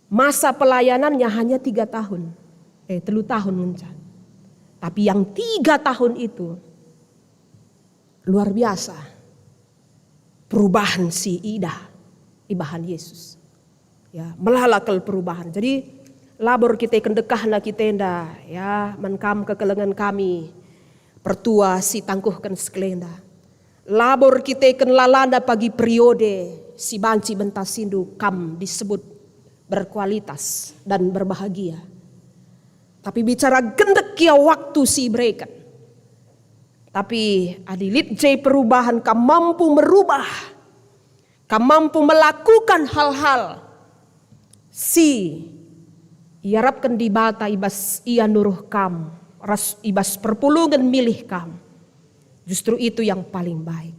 Masa pelayanannya hanya tiga tahun. Eh, telu tahun ngenca. Tapi yang tiga tahun itu luar biasa perubahan si idah ibahan Yesus. Ya, melala kal perubahan. Jadi, labo erkiteken dekahna kita enda, ya, man kam kekelengen kami, pertua si tangkuhken sekelenda. Labo erkiteken lalana pagi periode si banci bentasindu kam disebut berkualitas dan berbahagia. Tapi bicara gendek ia waktu si ibereken. Tapi adi lit je perubahan, kam mampu merubah, kam mampu melakukan hal-hal si iarapken Dibata i bas Ia nuruh kam ras i bas perpulungen milih kam. Justru itu yang paling baik.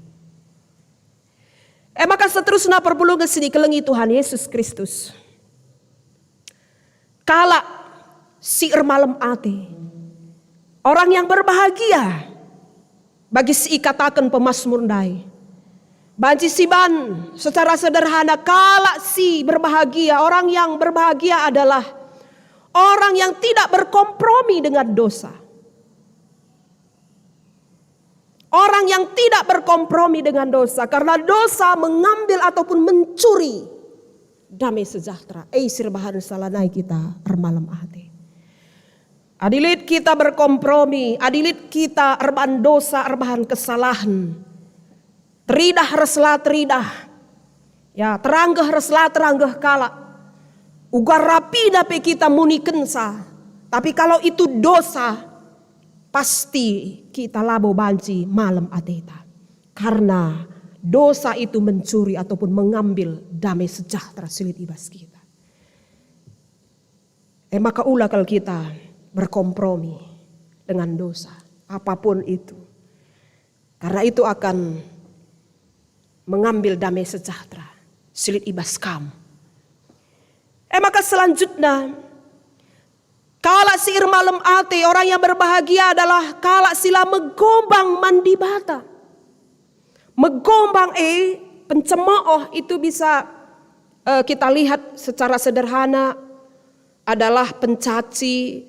E maka seterusna perpulungen si ikelengi Tuhan Yesus Kristus. Kalak si ermalem ate, orang yang berbahagia, bagi si ikataken pemasmur ndai. Banci siban secara sederhana, kalak si berbahagia, orang yang berbahagia adalah orang yang tidak berkompromi dengan dosa. Orang yang tidak berkompromi dengan dosa, karena dosa mengambil ataupun mencuri damai sejahtera. Eh, si erbahanca lanai kita ermalem ate. Adi lit kita berkompromi, adi lit kita erbahan dosa, erbahan kesalahen, Teridah ras la teridah, ya, teranggeh ras la teranggeh kalak. Uga rapina pe kita munikenca, tapi kalau itu dosa, pasti kita labo banci malem ateta. Karena dosa itu mencuri ataupun mengambil damai sejahtera si lit i bas kita. E maka ula kal kita berkompromi dengan dosa, apapun itu. Karena itu akan mengambil damai sejahtera si lit i bas kam. E maka selanjutna, kalak si ermalem ate, orang yang berbahagia adalah kalak si la megombang man Dibata. Megombang e, pencemooh itu bisa, eh, kita lihat secara sederhana adalah pencaci,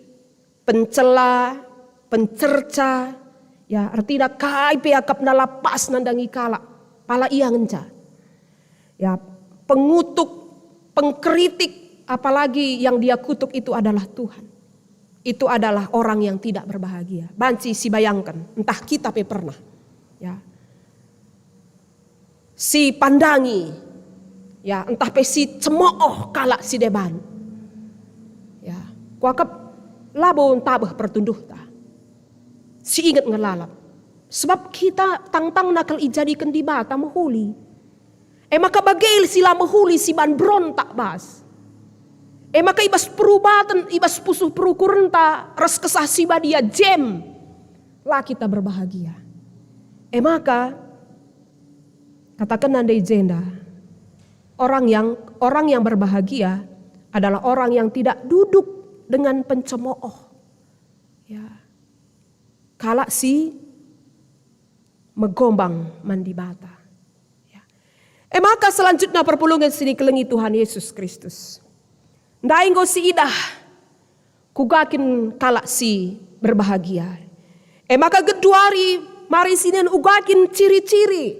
pencela, pencerca, ya, ertina kai pe akapna la pas nandangi kalak, pala ia ngenca. Ya, pengutuk, pengkritik, apalagi yang dia kutuk itu adalah Tuhan. Itu adalah orang yang tidak berbahagia. Banci sibayangken, entah kita pe pernah. Ya. Sipandangi, ya, entah pe sicemooh kalak si deban. Ya, kuakap labo ntabeh pertunduhta. Siinget nge lalap. Sebab kita tangtangna kal ijadiken Dibata mehuli. E maka bage si la mehuli siban berontak bas. E maka i bas perubaten, i bas pusuh perukurenta ras Kesah Si Badia jem, la kita berbahagia. E maka, katakenna ndai jenda, orang yang, orang yang berbahagia adalah orang yang tidak duduk dengan pencemooh. Ya. Kalak si megombang man Dibata. Ya. E maka selanjutna perpulungen si ikelengi Tuhan Yesus Kristus. Ndai enggo siidah kuga kin kalak si berbahagia. E maka genduari mari sinen uga kin ciri-ciri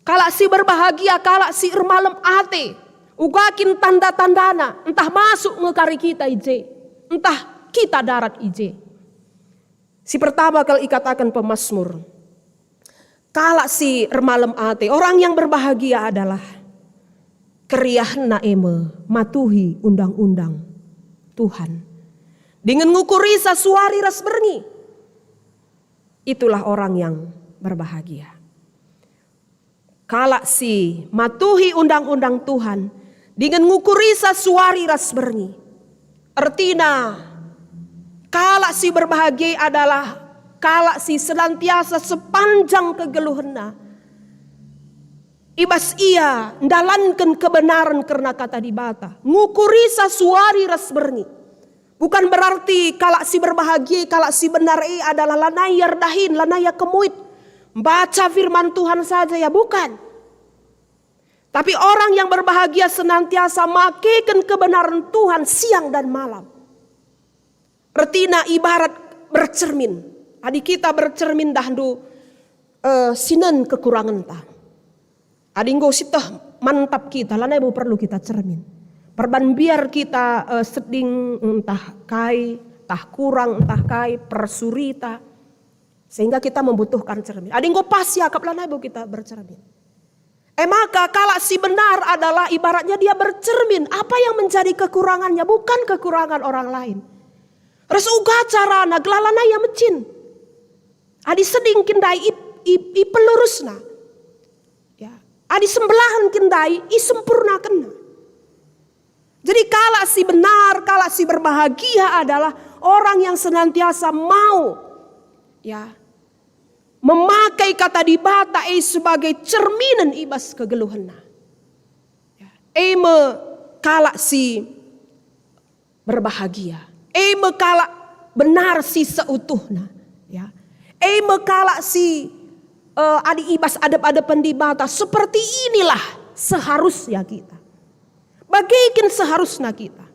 kalak si berbahagia, kalak si ermalem ate, uga kin tanda-tandana, entah masuk nge kari kita i je, entah kita darat i je. Si pertama kal ikataken pemasmur, kalak si ermalem ate, orang yang berbahagia adalah keriahenna e me matuhi undang-undang Tuhan, dingen ngukurisa suari ras berngi. Itulah orang yang berbahagia. Kalak si matuhi undang-undang Tuhan, dingen ngukurisa suari ras berngi. Ertina, kalak si berbahagia adalah kalak si senantiasa sepanjang kegeluhenna i bas ia ndalanken kebenaren kerna Kata Dibata, ngukurisa suari ras berngi. Bukan berarti kalak si berbahagia, kalak si benar e adalah lanai ia erdahin, lanai ia kemuit. Baca firman Tuhan saja, ya, bukan. Tapi orang yang berbahagia senantiasa makeken kebenaran Tuhan siang dan malam. Ertina ibarat bercermin. Adi kita bercermin dahndu, eh, sinen kekurangenta. Adi enggo sieteh mantap kita, lanai bo perlu kita cermin. Perban mbiar kita, eh, seding ntah kai, ntah kurang, ntah kai, persurita. Sehingga kita membutuhkan cermin. Adi enggo pas iakap, lanai bo kita bercermin. E maka kalak si benar adalah ibaratnya dia bercermin apa yang menjadi kekurangannya, bukan kekurangan orang lain. Ras uga carana gelah lanai ia mecin. Adi seding kin ndai ip-, ip-, ipelurusna. Ya. Adi sembelahen kin ndai isempurnakenna. Jadi kalak si benar, kalak si berbahagia adalah orang yang senantiasa mau, ya, memakai Kata Dibata e sebagai cerminen i bas kegeluhenna. Ya. E me kalak si berbahagia. E me kalak benar si seutuhna, ya. E me kalak si, eh, adi i bas adep-adepen Dibata, seperti inilah seharusnya kita. Bage kin seharusna kita.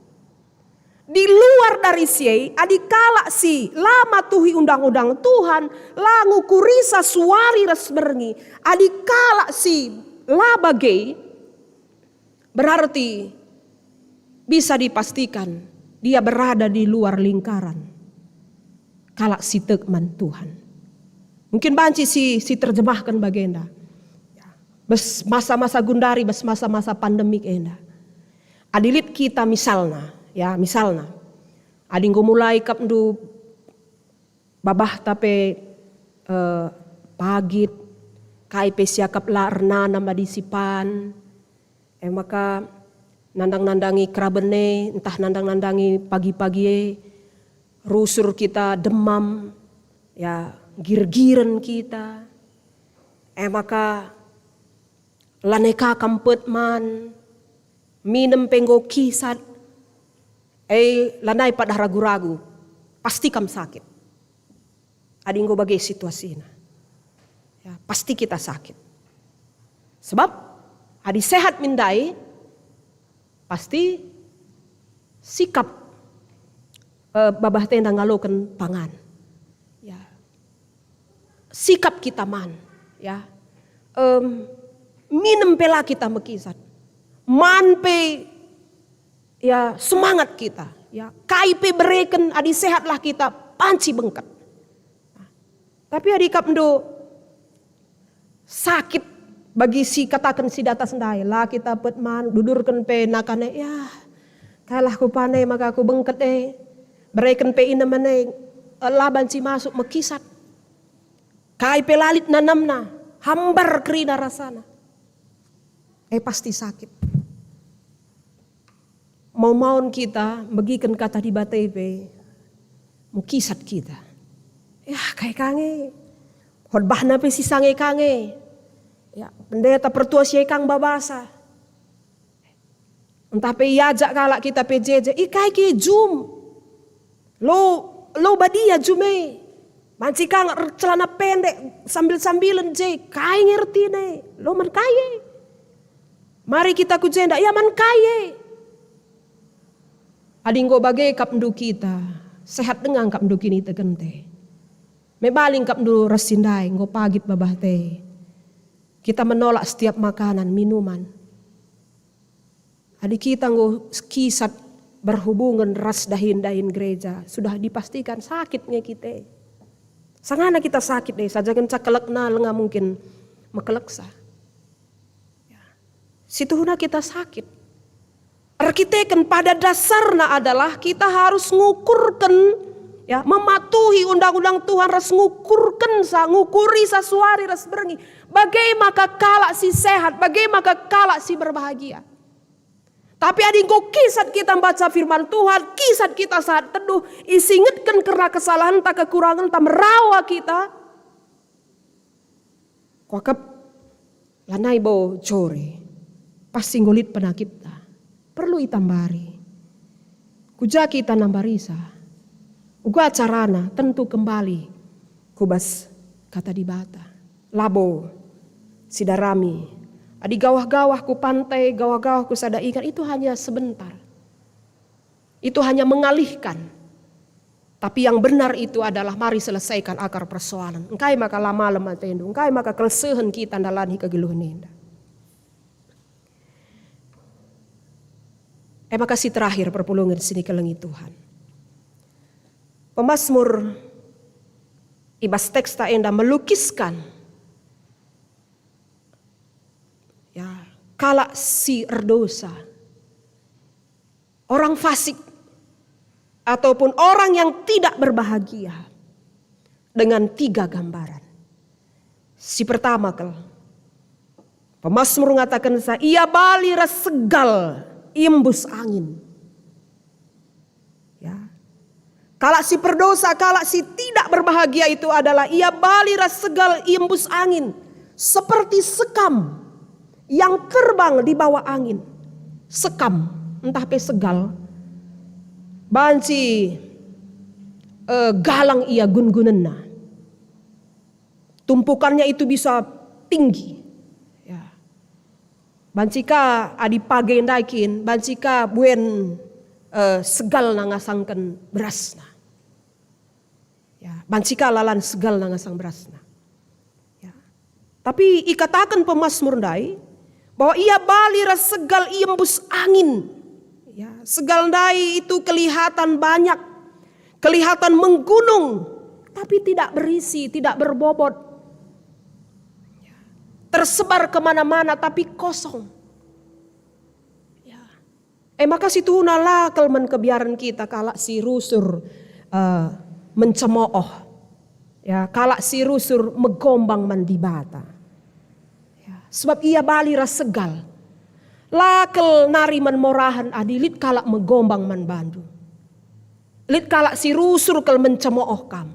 Di luar dari si e, adi kalak si la matuhi undang-undang Tuhan, la ngukurisa suari ras berngi, adi kalak si la bage, berarti bisa dipastikan dia berada di luar lingkaran kalak si tek man Tuhan. Mungkin banci si, si terjemahkan bagenda. Bas masa-masa gundari, bas masa-masa pandemik enda. Adi lit kita misalna, ya, misalna, adi enggo mulai kap ndu babahta pe, eh, pagit, kai pe siakap la ernanam adi sipan, e maka nandang-nandangi keraben e, ntah nandang-nandangi pagi-pagi e, rusur kita demam, ya, gir-giren kita, e maka lanai ka kam pet man, minem pe enggo kisat, e lanai padah ragu-ragu, pasti kam sakit. Adi enggo bage situasina, ya, pasti kita sakit. Sebab adi sehat min ndai, pasti sikap, eh, babah tenda ngaloken pangan. Ya. Sikap kita man, ya. Em, minem pe la kita mekisat. Man pe, ya, semangat kita, ya. Kai pe bereken, adi sehatlah kita, banci bengket. Tapi adi kap ndu sakit bagi si kataken si datas ndai, la kita pet man, dudurken pe nakan e, ya, kailah kupan e maka aku bengket e, bereken pe inemen e, la banci masuk, mekisat. Kai pe la lit nanamna, hambar kerina rasana. E pasti sakit. Mau-maun kita megiken Kata Dibata e pe, mekisat kita. Ya, kai ka nge. Khotbahna pe si sange ka nge. Ya, pendeta pertua si e ka nge babasa. Ntah pe iajak kalak kita P J J, "Ih, kai ke jum? Lo, lo badia jum e. Banci ka nge ercelana pendek, sambil-sambilen je, kai nge ertina e? Lo man kai e? Mari kita ku jenda, ia man kai e?" Adi enggo bage kap ndu kita, sehat denga kap ndu kinitekenta. Mebaling kap ndu ras si ndai, enggo pagit babahta. Kita menolak setiap makanan, minuman. Adi kita enggo kisat berhubungen ras dahin-dahin gereja, sudah dipastikan sakit nge kita. Sangana kita sakit deh, saja kenca kelekna lenga mungkin mekeleksa. Ya. Situhuna kita sakit. Erkiteken pada dasarna adalah kita harus ngukurken, ya, mematuhi undang-undang Tuhan ras ngukurken sa, ngukuri sa suari ras berngi. Bage maka kalak si sehat, bage maka kalak si berbahagia. Tapi adi enggo kisat kita mbaca firman Tuhan, kisat kita saat teduh, isingetken kerna kesalahenta, kekurangenta, merawa kita, kuakap lanai bo core, pasti enggo lit penakitta. Perlu itambari. Ku ja kita nambarisa? Uga carana tentu kembali ku bas Kata Dibata. Labo sidarami. Adi gawah-gawah ku pantai, gawah-gawah ku sada ingan, itu hanya sebentar. Itu hanya mengalihkan. Tapi yang benar itu adalah mari selesaikan akar persoalan. Engkai maka la malem atendu? Engkai maka kelsehen kita ndalani kegeluhen enda? E maka si terakhir perpulungen si nikelengi Tuhan. Pemasmur i bas teksta enda melukiskan, ya, kalak si erdosa, orang fasik, ataupun orang yang tidak berbahagia dengan tiga gambaran. Si pertama kal, pemasmur ngatakensa, "Ia bali ras segal iembus angin." Ya. Kalak si perdosa, kalak si tidak berbahagia itu adalah ia bali ras segal iembus angin, seperti sekam yang terbang di bawah angin. Sekam, ntah pe segal, banci, eh, galang ia gun-gunenna. Tumpukannya itu bisa tinggi. Ya. Banci ka adi page ndai kin, banci ka buen, eh, segalna ngasangken berasna. Ya, banci ka lalan segalna ngasang berasna. Ya. Tapi ikataken pemasmur ndai bahwa ia bali ras segal iembus angin. Ya, segal ndai itu kelihatan banyak, kelihatan menggunung, tapi tidak berisi, tidak berbobot. Ya. tersebar kemana-mana tapi kosong. Ya. E maka situhuna la kal man kebiaren kita kalak si rusur, eh, mencemooh. Ya, kalak si rusur megombang man Dibata. Ya, sebab ia bali ras segal. La kal nari man morahen adi lit kalak megombang man bandu. Lit kalak si rusur kal mencemooh kam.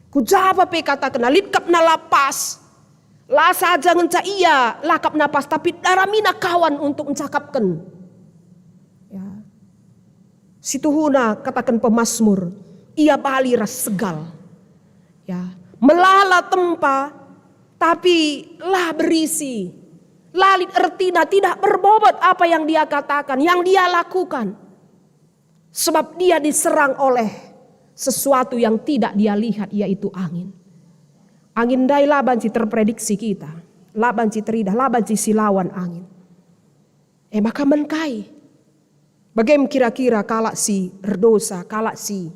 Ku ja pe katakenna, lit kap na la pas. La saja ngenca ia la kap na pas, tapi daramina kawan untuk ncakapken. Ya. Situhuna kataken pemasmur, ia bali ras segal. Ya. Melala tempa, tapi la berisi. La lit ertina, tidak berbobot apa yang dia katakan, yang dia lakukan. Sebab dia diserang oleh sesuatu yang tidak dia lihat, yaitu angin. Angin ndai la banci terprediksi kita, la banci teridah, la banci silawan angin. E maka man kai? Bage me kira-kira kalak si erdosa, kalak si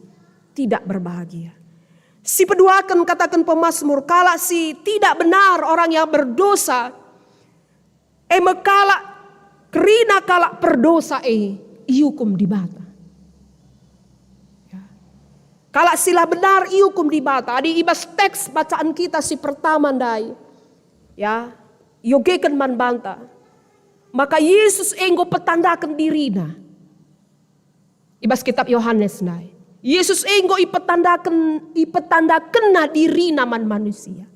tidak berbahagia? Sipeduaken kataken pemasmur, kalak si tidak benar, orang yang berdosa, e me kalak, kerina kalak perdosa e iukum Dibata. Ya. Kalak si la benar iukum Dibata. Adi i bas teks bacaan kita si pertama ndai, ya, iogeken man banta, maka Yesus enggo petandaken diriNa. I bas kitab Yohanes ndai, Yesus enggo ipetandaken, ipetandakenNa diriNa man manusia.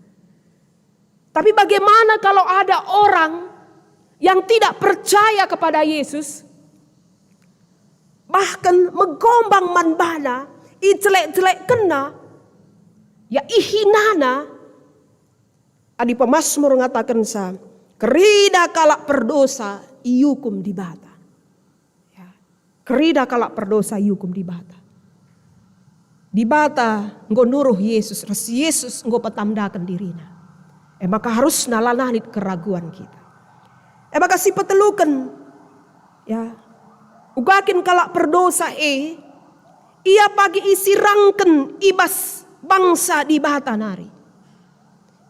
Tapi bagaimana kalau ada orang yang tidak percaya kepada Yesus, bahkan megombang man baNa, ijelek-jelekkenNa, ya, ihinana? Adi pemasmur ngatakenca, kerina kalak perdosa iukum Dibata. Ya. Kerina kalak perdosa iukum Dibata. Dibata enggo nuruh Yesus, ras Yesus enggo petandaken diriNa. E maka harusna lanai lit keraguan kita. E maka sipeteluken, ya, uga kin kalak perdosa e, ia pagi isirangken i bas bangsa Dibata nari.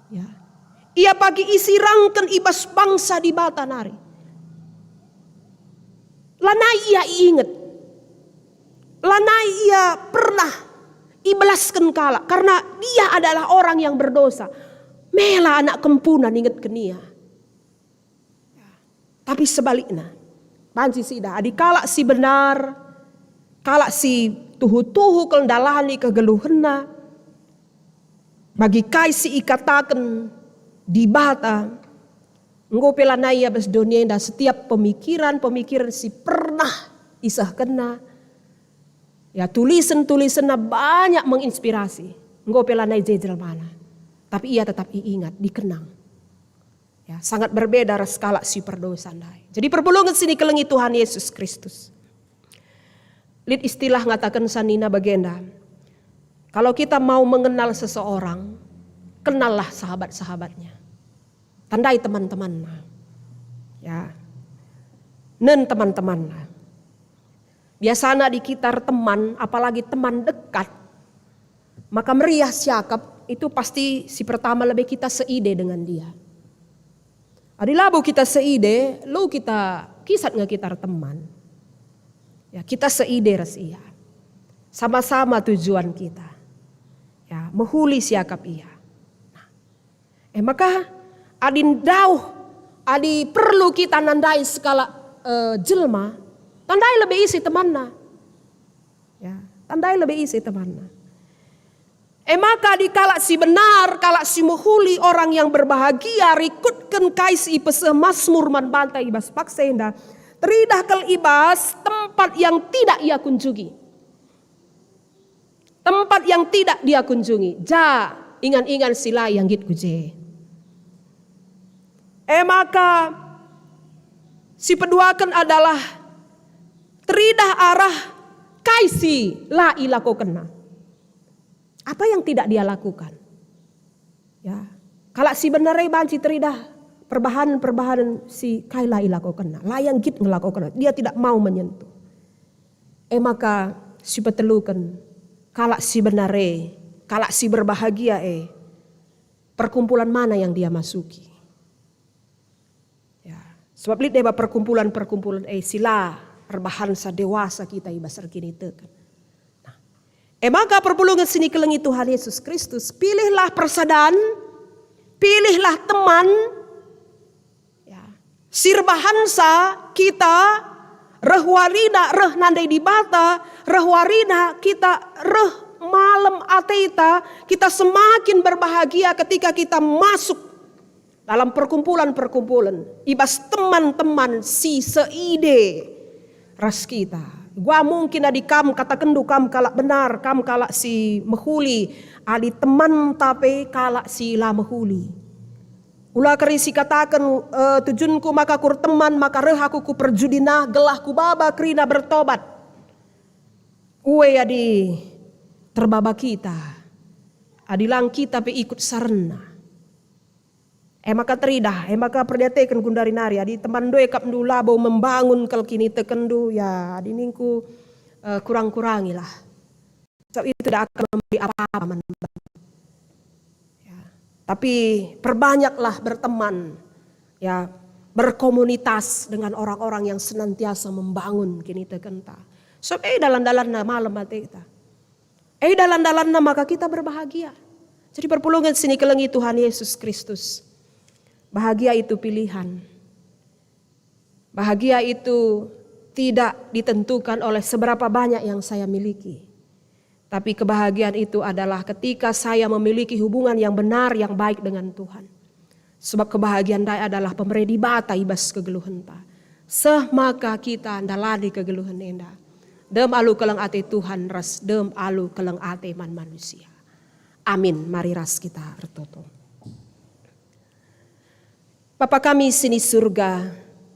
Ya. Ia pagi isirangken i bas bangsa Dibata nari. Lanai ia iinget. Lanai ia pernah ibelasken kalak, karena dia adalah orang yang berdosa. Mela anak kempunna ningetken ia. Tapi sebalikna, banci siidah, adi kalak si benar, kalak si tuhu-tuhu kal ndalani kegeluhenna, bagi kai si ikataken Dibata, enggo pe lanai ia bas doni enda. Setiap pemikiran-pemikiran si pernah isehkenna, ya, tulisen-tulisenna banyak menginspirasi, enggo pe lanai je jelmana, tapi ia tetap iingat, dikenang. Ya, sangat berbeda ras kalak si perdosa ndai. Jadi perpulungen si ikelengi Tuhan Yesus Kristus. Lit istilah ngatakenca nina bagenda, kalau kita mau mengenal seseorang, kenallah sahabat-sahabatnya. Tandai teman-temanna. Ya. Nen teman-temanna. Biasana adi kita erteman, apalagi teman dekat, maka meriah siakap itu pasti si pertama lebe kita seide dengan dia. Adi labo kita seide, lu kita kisat nge kita erteman. Ya, kita seide ras ia. Sama-sama tujuan kita. Ya, mehuli siakap ia. Nah, e maka adi ndauh, adi perlu kita nandai sekalak, eh, jelma, tandai lebe ise temanna. Ya, tandai lebe ise temanna. E maka adi kalak si benar, kalak si mehuli, orang yang berbahagia, rikutken kai si ipeseh Masmur man banta i bas paksa enda, teridah kal i bas tempat yang tidak ia kunjungi. Tempat yang tidak dia kunjungi, ja ingan-ingan si la ia nggit ku je. E maka, si peduaken adalah teridah arah kai si la ilakokenna. Apa yang tidak dia lakukan? Ya, kalak si benar e banci teridah perbahanen-perbahanen si kai la ilakokenna, la ia nggit ngelakokenna, dia tidak mau menyentuh. E maka, si peteluken, kalak si benar e, kalak si berbahagia e, perkumpulan mana yang dia masuki? Sebab lit deba perkumpulan-perkumpulan e si la erbahansa dewasa kita i bas erkiniteken. Nah, e maka perpulungen si nikelengi Tuhan Yesus Kristus, pilihlah persadan, pilihlah teman, ya, si erbahansa kita reh warina, reh nandai Dibata, reh warina kita reh malem ateta, kita semakin berbahagia ketika kita masuk dalam perkumpulan-perkumpulan, i bas teman-teman si seide ras kita. Gua mungkin adi kam katakenndu kam kalak benar, kam kalak si mehuli, adi temanta pe kalak si la mehuli. Ula keri si kataken, eh, tujunku maka kurteman, maka reh aku ku perjudina, gelah kubaba kerina bertobat. Ue adi terbaba kita, adi lang kita pe ikut sarenna. E maka teridah, e maka perdiateken gundari nari, adi teman ndue kap ndu labo membangun kal kinitekenndu, ya, adi ningku, eh, kurang-kurangilah. Sebab itu tidak akan memberi apa-apa man bandu. Ya. Tapi perbanyaklah berteman, ya, berkomunitas dengan orang-orang yang senantiasa membangun kinitekenta. Sebab e dalan-dalanna malem ateta. E dalan-dalanna maka kita berbahagia. Jadi perpulungen si nikelengi Tuhan Yesus Kristus. Bahagia itu pilihan. Bahagia itu tidak ditentukan oleh seberapa banyak yang saya miliki. Tapi kebahagiaan itu adalah ketika saya memiliki hubungan yang benar, yang baik dengan Tuhan. Sebab kebahagiaan ndai adalah pemere Dibata i bas kegeluhenta. Seh maka kita ndalani kegeluhen enda. Dem alu keleng ate Tuhan ras dem alu keleng ate man manusia. Amin. Mari ras kita ertoto. Bapa kami si ni Surga,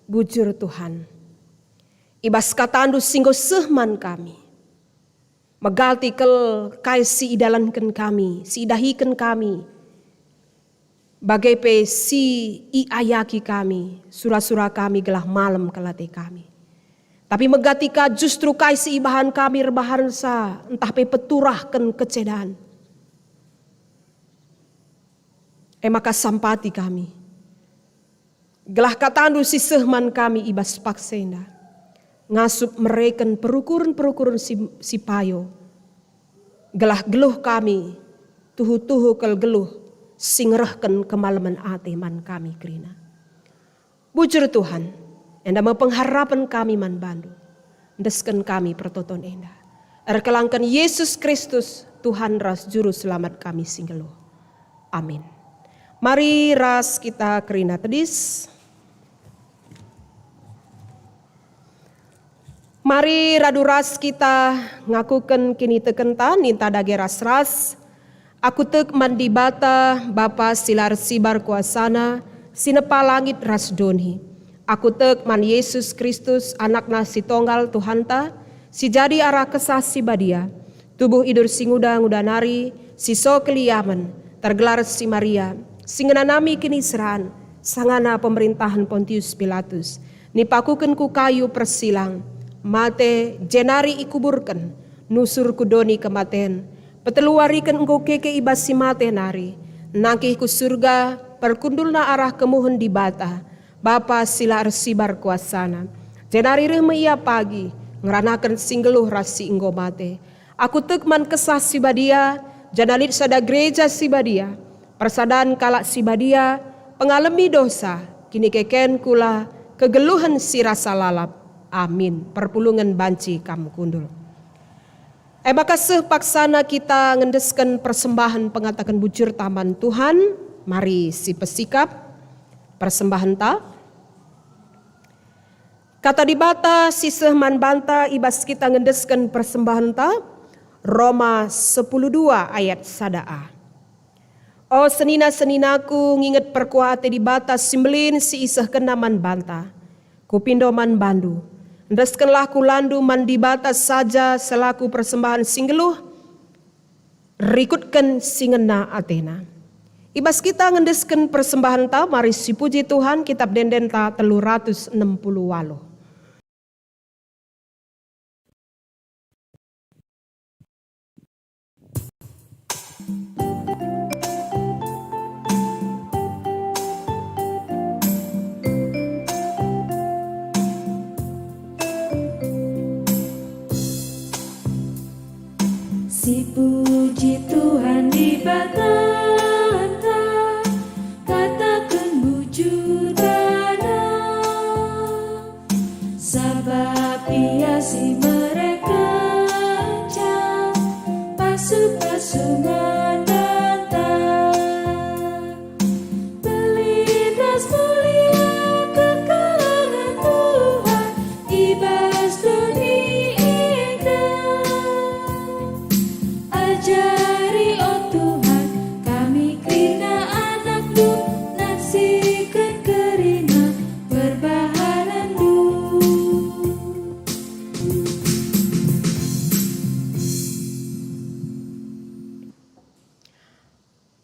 bujur Tuhan, i bas kataNdu si enggo seh man kami. Megati kal kai si idalanken kami, si idahiken kami, bage pe si iayaki kami, sura-sura kami gelah malem kal ate kami. Tapi megati ka justru kai si ibahan kami erbahansa ntah pe peturahken kecedan. E maka sampati kami. Gelah kataNdu si seh man kami i bas paksa enda, ngasup mereken perukuren-perukuren si, si payo, gelah geluh kami tuhu-tuhu kal geluh si ngerehken kemalemen ate man kami kerina. Bujur Tuhan, enda me pengharapen kami man baNdu. Endesken kami pertoton enda. Erkelangken Yesus Kristus, Tuhan ras Juru Selamat kami si nggeluh. Amin. Mari ras kita kerina tedis. Mari radu ras kita ngakuken kinitekenta, ninta dage ras-ras. Aku tek man Dibata, Bapa si la ersibar kuasaNa, si nepa langit ras doni. Aku tek man Yesus Kristus, AnakNa si Tonggal, Tuhanta, si jadi arah Kesah Si Badia, tubuh idur si nguda-nguda nari, si so keliamen, tergelar si Maria, si ngenanami kiniseran, sangana pemerintahen Pontius Pilatus, nipakuken ku kayu persilang, mate, jenari ikuburken, nusur ku doni kematen, petelu wariken enggo keke i bas si mate nari, nangkih ku Surga, perkundulna arah kemuhen Dibata, Bapa si la ersibar kuasaNa. Jenari reh me Ia pagi, ngeranaken si nggeluh ras si enggo mate. Aku tek man Kesah Si Badia, janah lit sada gereja si badia, persadan kalak si badia, pengalemi dosa, kinikeken kula, kegeluhen si rasa lalap. Amin. Perpulungen banci kam kundul. E maka seh paksana kita ngendesken persembahen pengataken bujurta man Tuhan. Mari sipesikap persembahenta. Kata Dibata si seh man banta i bas kita ngendesken persembahenta, Roma sepuluh dua ayat sada a. O senina-seninaku, nginget perkuah ate Dibata si mbelin si isehkenNa man banta. Kupindo man bandu, endeskenlah kulandu man Dibata saja selaku persembahen si nggeluh, rikutken si ngena atena. I bas kita ngendesken persembahenta, mari sipuji Tuhan, Kitab Ende-endenta telu ratus enem puluh waluh.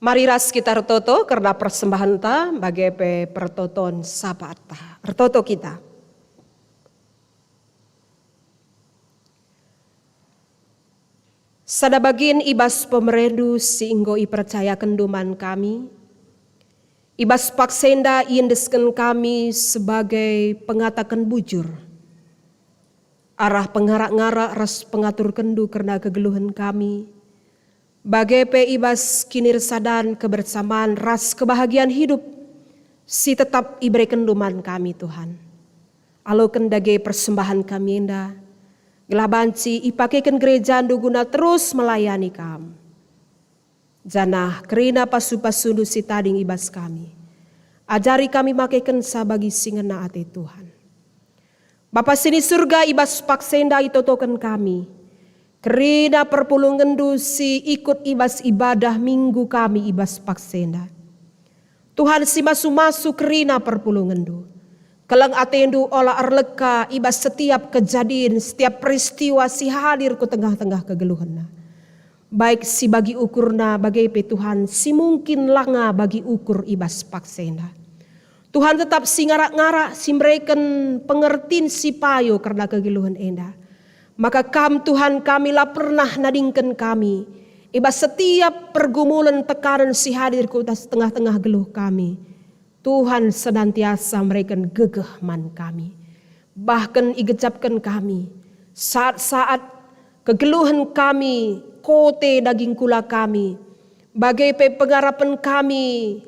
Mari ras kita ertoto kerna persembahenta bage pe pertoton Sabata. Ertoto kita. Sada bagin i bas pemereNdu si enggo ipercayakenndu man kami, i bas paksa enda iendesken kami sebagai pengataken bujur arah pengarak-ngarak ras pengaturkenndu kerna kegeluhen kami, bage pe i bas kinirsadan kebersamaan ras kebahagiaan hidup si tetap iberekenndu man kami, Tuhan. Aloken dage persembahen kami enda, gelah banci ipakeken gerejaNdu guna terus melayani Kam. Janah kerina pasu-pasuNdu si tading i bas kami. Ajari kami makekenca bagi si ngena ate Tuhan. Bapa si ni Surga, i bas paksa enda itotoken kami kerina perpulungenNdu si ikut i bas ibadah Minggu kami i bas paksa enda. Tuhan si masu-masu kerina perpulungenNdu. Keleng ateNdu ola erleka i bas setiap kejadin, setiap peristiwa si hadir ku tengah-tengah kegeluhenna. Baik si bagi ukurna bage pe Tuhan si mungkin langa bagi ukur i bas paksa enda. Tuhan tetap si ngarak-ngarak si mereken pengertin si payo kerna kegeluhen enda. Maka Kam, Tuhan, kami la pernah nadingken kami i bas setiap pergumulen tekanen si hadir ku tengah-tengah geluh kami. Tuhan senantiasa mereken gegeh man kami. Bahken igejapken kami saat-saat kegeluhen kami, kote daging kula kami, bage pe pengarapen kami,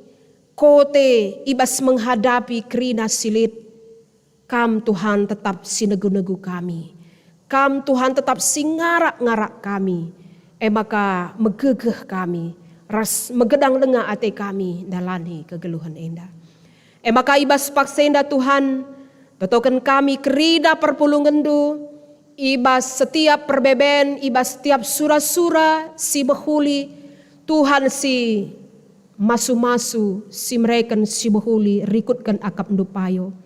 kote i bas menghadapi kerina si lit. Kam, Tuhan, tetap si negu-negu kami. Kam, Tuhan, tetap si ngarak-ngarak kami. E maka megegeh kami, ras megedang denga ate kami ndalani kegeluhen enda. E maka i bas paksa enda, Tuhan, totoken kami kerina perpulungenNdu, i bas setiap perbeben, i bas setiap sura-sura si mehuli, Tuhan si masu-masu, si mereken si mehuli rikutken akapNdu payo.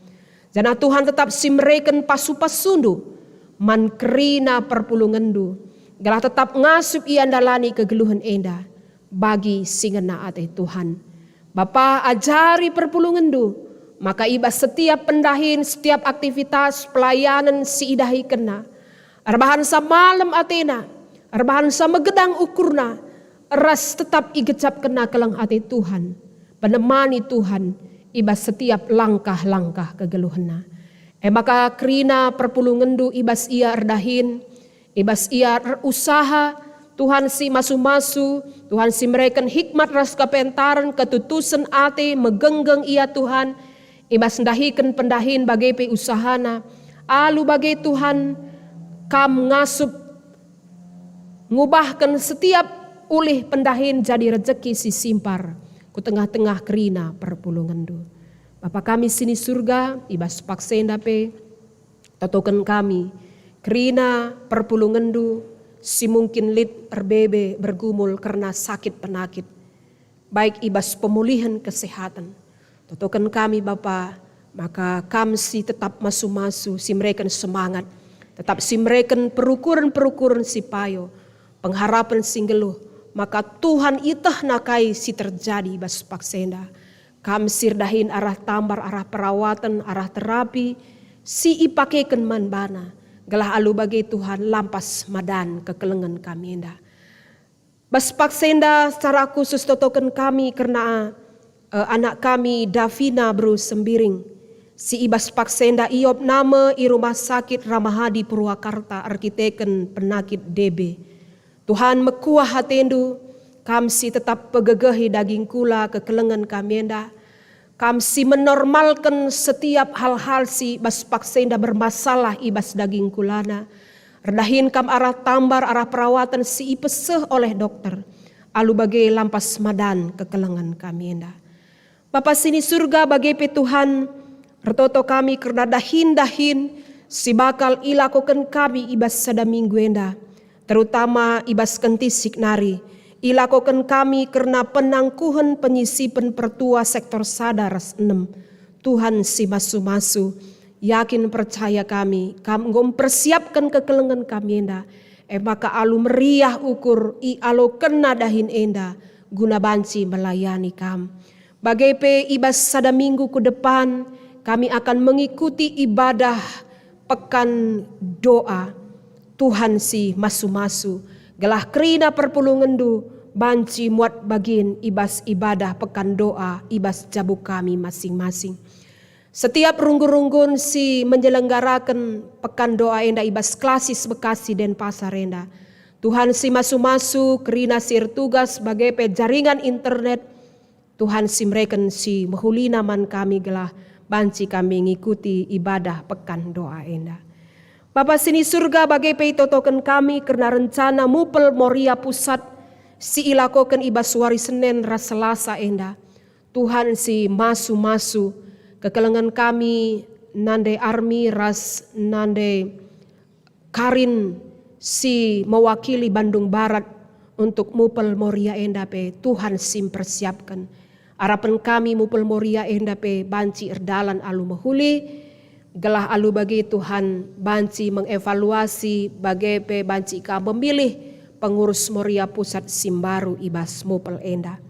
Janah Tuhan tetap si mereken pasu-pasuNdu man kerina perpulungenNdu, gelah tetap ngasup ia ndalani kegeluhen enda bagi si ngena ate Tuhan. Bapa, ajari perpulungenNdu, maka i bas setiap pendahin, setiap aktivitas pelayanen si idahikenna, erbahanca malem atena, erbahanca megedang ukurna, ras tetap igejapkenna keleng ate Tuhan, penemani Tuhan i bas setiap langkah-langkah kegeluhenna. E maka kerina perpulungenNdu i bas ia erdahin, i bas ia erusaha, Tuhan si masu-masu, Tuhan si mereken hikmat ras kepentaren, ketutusen ate, megenggeng ia, Tuhan, i bas ndahiken pendahin bage pe usahana. Alu bage, Tuhan, Kam ngasup ngubahken setiap ulih pendahin jadi rejeki si simpar ku tengah-tengah kerina perpulungenNdu. Bapa kami si ni Surga, i bas paksa enda pe totoken kami kerina perpulungenNdu si mungkin lit erbebe bergumul kerna sakit penakit, baik i bas pemulihen kesehatan. Totoken kami, Bapa, maka Kam si tetap masu-masu, si mereken semangat, tetap si mereken perukuren-perukuren si payo, pengharapen si nggeluh, maka Tuhan ietehna kai si terjadi i bas paksa enda. Kam si erdahin arah tambar, arah perawaten, arah terapi si ipakeken man bana, gelah alu bage, Tuhan, lampas madan kekelengen kami enda. Bas paksa enda secara khusus totoken kami kerna, eh, anak kami Davina beru Sembiring, si i bas paksa enda iopna me i Rumah Sakit Ramahadi Purwakarta erkiteken penakit D B. Tuhan, mekuah ateNdu, Kam si tetap pegegehi daging kula kekelengen kami enda, Kam si menormalken setiap hal-hal si bas paksa enda bermasalah i bas daging kulana. Erdahin Kam arah tambar, arah perawaten si ipeseh oleh dokter. Alu bage lampas madan kekelengen kami enda. Bapa si ni Surga, bage pe Tuhan, ertoto kami kerna dahin-dahin si bakal ilakoken kami i bas sada minggu enda, terutama i bas kentisik nari, ilakoken kami kerna penangkuhen penyisipen pertua sektor sada ras enem. Tuhan si masu-masu, yakin percaya kami, Kam enggo mpersiapken kekelengen kami enda, e maka alu meriah ukur ialokenna dahin enda guna banci melayani Kam. Bage pe i bas sada minggu ku depan, kami akan mengikuti ibadah Pekan Doa. Tuhan si masu-masu, gelah kerina perpulungenNdu banci muat bagin i bas ibadah Pekan Doa i bas jabu kami masing-masing. Setiap runggun-runggun si menyelenggaraken Pekan Doa enda i bas Klasis Bekasi Denpasar enda, Tuhan si masu-masu, kerina si ertugas bage pe jaringan internet, Tuhan si mereken si mehulina man kami gelah banci kami ngikuti ibadah Pekan Doa enda. Bapa si ni Surga, bage pe itotoken kami kerna rencana Mupel Moria Pusat si ilakoken i bas wari Senen ras Selasa enda. Tuhan si masu-masu, kekelengen kami nande Armi ras nande Karin si mewakili Bandung Barat untuk Mupel Moria enda pe Tuhan si mpersiapken. Arapen kami Mupel Moria enda pe banci erdalan alu mehuli, gelah alu bage Tuhan banci mengevaluasi bage pe banci Kam memilih pengurus Moria Pusat si mbaru i bas Mupel enda.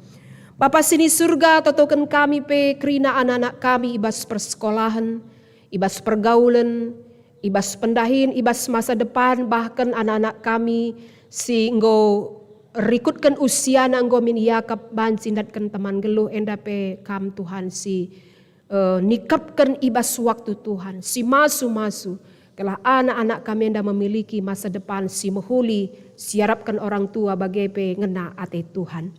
Bapa si ni Surga, totoken kami pe kerina anak-anak kami i bas persekolahen, i bas pergaulen, i bas pendahin, i bas masa depan, bahkan anak-anak kami si enggo rikutken usiana enggo min iakap banci ndatken teman nggeluh, enda pe Kam Tuhan si, eh, nikapken i bas waktu Tuhan, si masu-masu, gelah anak-anak kami enda memiliki masa depan si mehuli, si iarapken orang tua bage pe ngena ate Tuhan.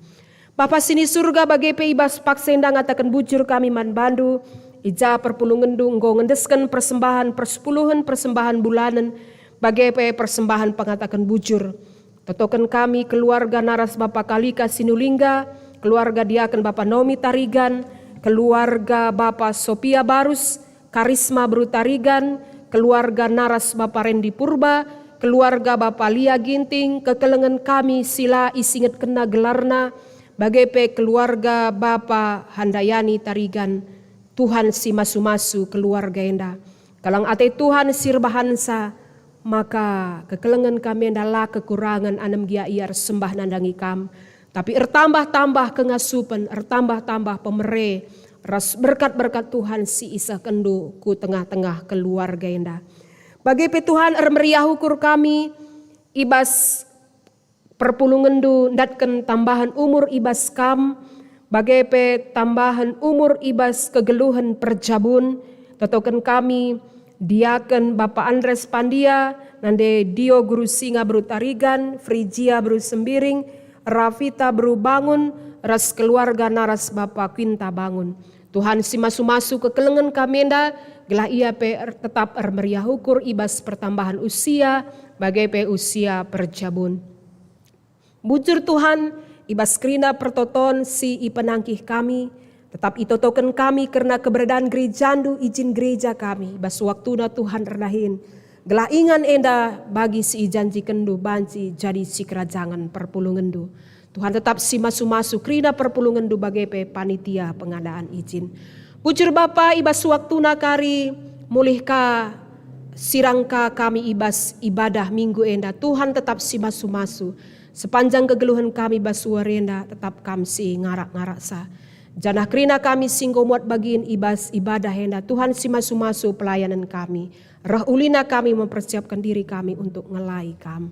Bapa si ni Surga, bage pe i bas paksa enda ngataken bujur kami man bandu, i ja perpulungenndu enggo ngendesken persembahan persepuluhen, persembahan bulanen, bage pe persembahan pengataken bujur. Totoken kami keluarga naras Bapa Kalika Sinulingga, keluarga diaken Bapa Nomi Tarigan, keluarga Bapa Sopia Barus, Karisma Beru Tarigan, keluarga naras Bapa Rendi Purba, keluarga Bapa Lia Ginting, kekelengen kami si la isingetkenna gelarna, bage pe keluarga Bapa Handayani Tarigan. Tuhan si masu-masu keluarga enda. Kelang ate Tuhan si erbahansa, maka kekelengen kami enda la kekurangen anem gia ia ersembah nandangi Kam, tapi ertambah-tambah kengasupen, ertambah-tambah pemere, ras berkat-berkat Tuhan si isehkenNdu ku tengah-tengah keluarga enda. Bage pe Tuhan, ermeriah ukur kami i bas perpulungenNdu ndatken tambahen umur i bas Kam, bage pe tambahen umur i bas kegeluhen perjabun. Totoken kami, diaken Bapa Andres Pandia, nande Dio Guru Singa Beru Tarigan, Frigia Beru Sembiring, Rafita Beru Bangun, ras keluarga naras Bapa Quinta Bangun. Tuhan si masu-masu kekelengen kami enda, gelah ia pe er-, tetap ermeriah ukur i bas pertambahan usia, bage pe usia perjabun. Bujur Tuhan, i bas kerina pertoton si ipenangkih kami, tetap itotoken kami kerna keberadaan gerejaNdu i jin gereja kami, i bas waktuna Tuhan erdahin, gelah ingan enda bagi si ijanjikenNdu banci jadi sikerajangen perpulungenNdu. Tuhan tetap si masu-masu kerina perpulungenNdu bage pe panitia pengadaan i jin. Bujur Bapa, i bas waktuna kari, mulih ka sirang ka kami i bas ibadah minggu enda. Tuhan tetap si masu-masu. Sepanjang kegeluhen kami bas wari enda, tetap Kam si ngarak-ngaraksa. Janah kerina kami si enggo muat bagin i bas ibadah enda, Tuhan si masu-masu pelayanen kami. Reh ulina kami mempersiapken diri kami untuk ngelai Kam.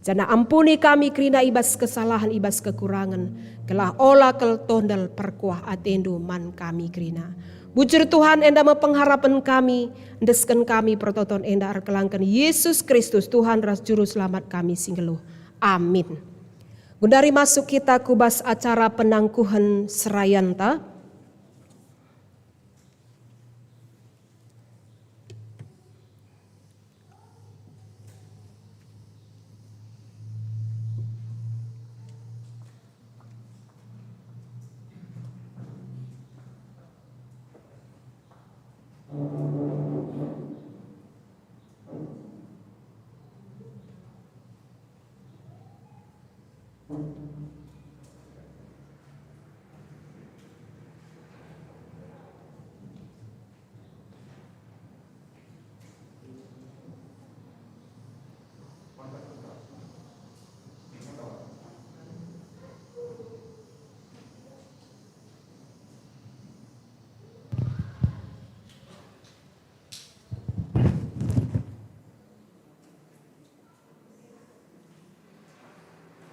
Janah ampuni kami kerina i bas kesalahen, i bas kekurangen, gelah ola kal tondel perkuah ateNdu man kami kerina. Bujur Tuhan, enda me pengharapen kami, endesken kami pertoton enda erkelangken Yesus Kristus, Tuhan ras Juru Selamat kami si nggeluh. Amin. Gundari masuk kita ku bas acara penangkuhen serayanta.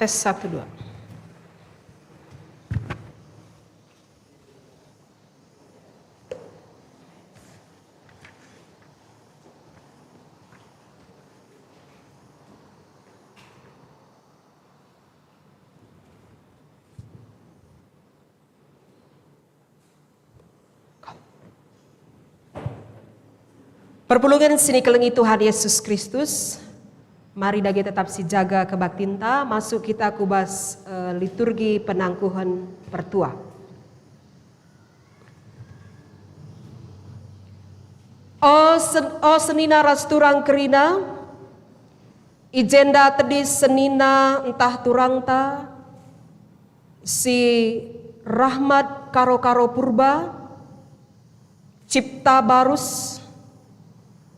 Tes satu dua. Perpulungen si nikelengi Tuhan Yesus Kristus, mari dage tetap sijaga kebaktinta, masuk kita ku bas, eh, liturgi penangkuhen pertua. O sen-, o senina ras turang kerina, i jenda tedis senina ntah turangta, si rahmat karo-karo purba, cipta barus,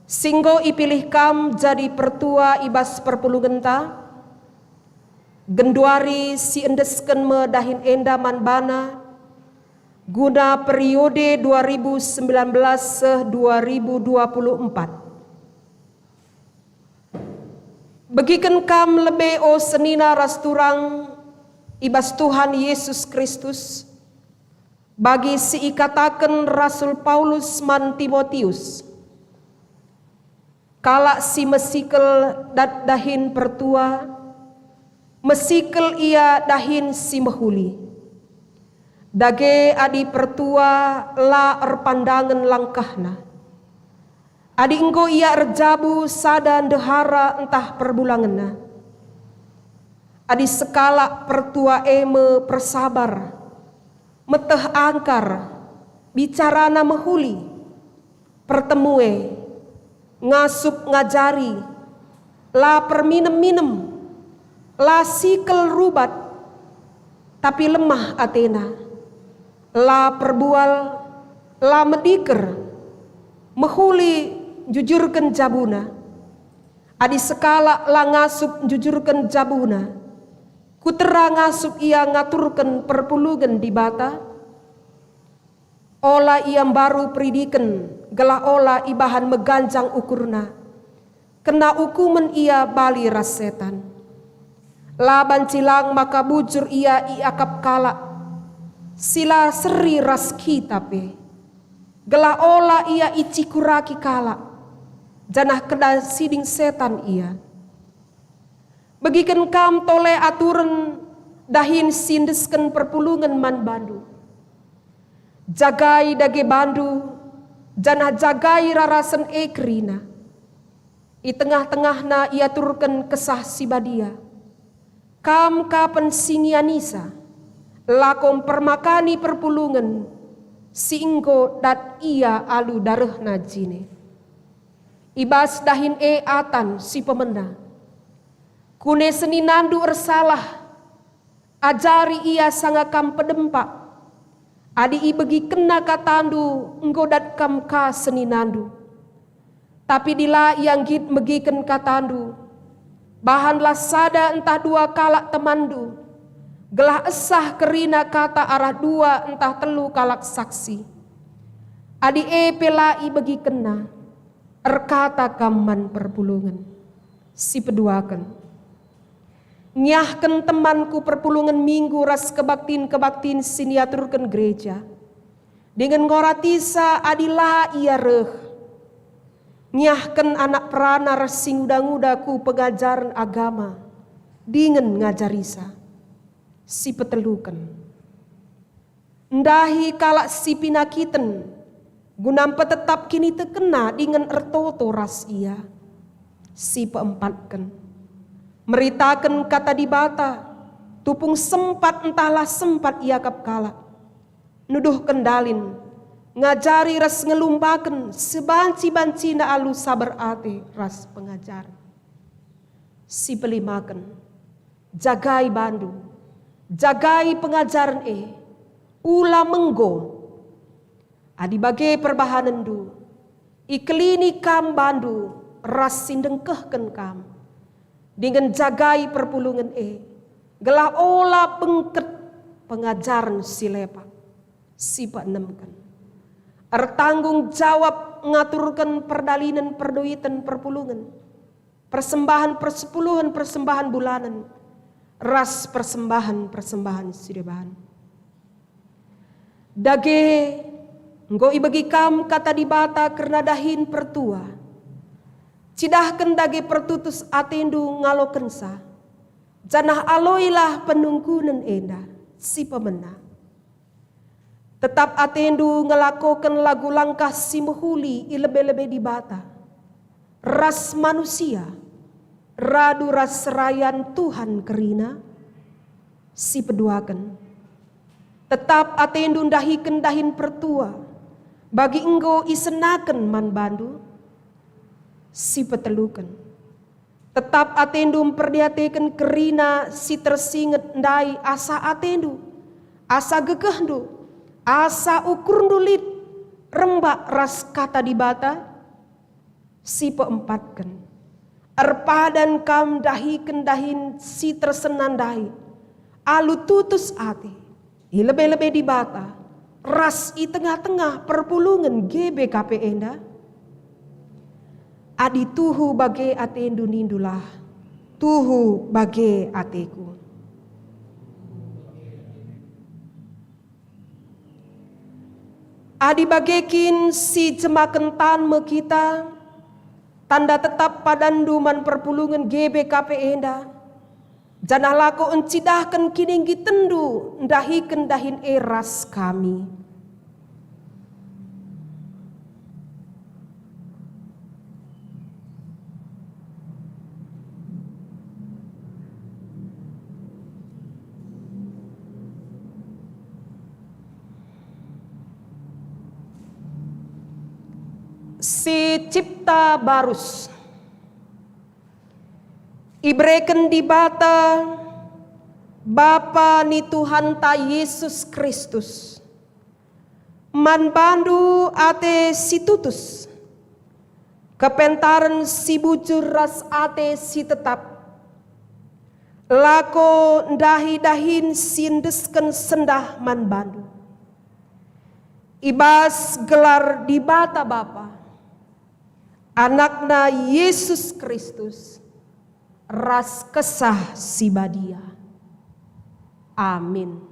si enggo ipilih kam jadi pertua i bas perpulungenta, genduari si endesken me dahin enda man bana, guna periode dua ribu sembilan belas seh dua ribu dua puluh empat. Begiken kam lebe, o senina ras turang i bas Tuhan Yesus Kristus, bagi si ikataken Rasul Paulus man Timotius, "Kalak si mesikel dat dahin pertua, mesikel ia dahin si mehuli. Dage adi pertua la erpandangen langkahna, adi enggo ia erjabu sada ndehara ntah perbulangenna, adi sekalak pertua e me persabar, meteh angkar, bicarana mehuli, pertemue, ngasup ngajari, la perminem-minem, la sikel rubat, tapi lemah atena, la perbual, la mediker, mehuli njujurken jabuna. Adi sekalak la ngasup njujurken jabuna, kutera ngasup ia ngaturken perpulungen Dibata? Ola ia mbaru peridiken, gelah ola ibahan meganjang ukurna. Kena ukumen ia bali ras setan. La banci lang maka bujur ia iakap kalak si la seri ras kita pe, gelah ola ia icikuraki kalak, janah keda siding setan ia. Begiken kam tole aturen dahin si endesken perpulungen man bandu. Jagai dage bandu, janah jagai rarasen e kerina. I tengah-tengahna iaturken Kesah Si Badia. Kam ka pen si ngianisa, lako mpermakani perpulungen si enggo dat ia alu darehna jine. I bas dahin e atan si pemena. Kune seninandu ersalah, ajari ia sanga kam pedempak. Adi ibegikenna katandu, enggo dat kam ka seninandu. Tapi adi la ia nggit megiken katandu, bahanlah sada ntah dua kalak temanndu, gelah esah kerina kata arah dua ntah telu kalak saksi. Adi e pe la ibegikenna, erkata kam man perpulungen. Sipeduaken. Ngiahken teman ku perpulungen Minggu ras kebaktin-kebaktin si niaturken gereja. Dingen ngoratisa adi la ia reh. Ngiahken anak perana ras si nguda-nguda ku pengajaren agama, dingen ngajarisa. Sipeteluken. Ndahi kalak si pinakiten, guna mpetetap kinitekenna dingen ertoto ras ia. Sipeempatken. Meritaken Kata Dibata, tupung sempat ntah la sempat iakap kalak. Nuduhken dalin, ngajari ras ngelumbaken sebanci-bancina alu saber ate ras pengajaren. Sipelimaken. Jagai bandu, jagai pengajaren e, ula menggo. Adi bage perbahanenndu, ikelini kam bandu ras si ndengkehken kam, dingen jagai perpulungen e, gelah ola bengket pengajaren si lepak. Sipeenemken. Ertanggung jawab ngaturken perdalinen perdoiten perpulungen. Persembahen persepuluhen, persembahen bulanen, ras persembahen-persembahen si deban. Dage, enggo ibegi kam Kata Dibata kerna dahin pertua. Cidahken dage pertutus atendu ngalokenca, janah aloilah penungkunen enda si pemena. Tetap atendu ngelakoken lagu langkah si mehuli i lebe-lebe Dibata ras manusia, radu ras serayan Tuhan kerina. Si peduaken, tetap atendu ndahiken dahin pertua, bagi enggo isenaken man bandu. Si peteluken, tetap atendu mperdiateken kerina si tersinget ndai asa atendu, asa gegehndu, asa ukurndu lit rembak ras Kata Dibata. Si peempatken, erpadan kam ndahiken dahin si tersena ndai alu tutus ate i lebe-lebe Dibata ras i tengah-tengah perpulungen G B K P enda. Adi tuhu bage atendu, nindulah, "Tuhu bage ateku." Adi bage kin si jemaken tan me kita, tanda tetap padanndu man perpulungen G B K P enda, janah lako encidahken kininggitenndu ndahiken dahin e ras kami. Si cipta barus. Ibereken Dibata, Bapa ni Tuhanta Yesus Kristus, man bandu ate si tutus, kepentaren si bujur ras ate si tetap, lako ndahi dahin si endesken sendah man bandu. I bas gelar Dibata Bapa, Anakna Yesus Kristus, ras Kesah Si Badia. Amin.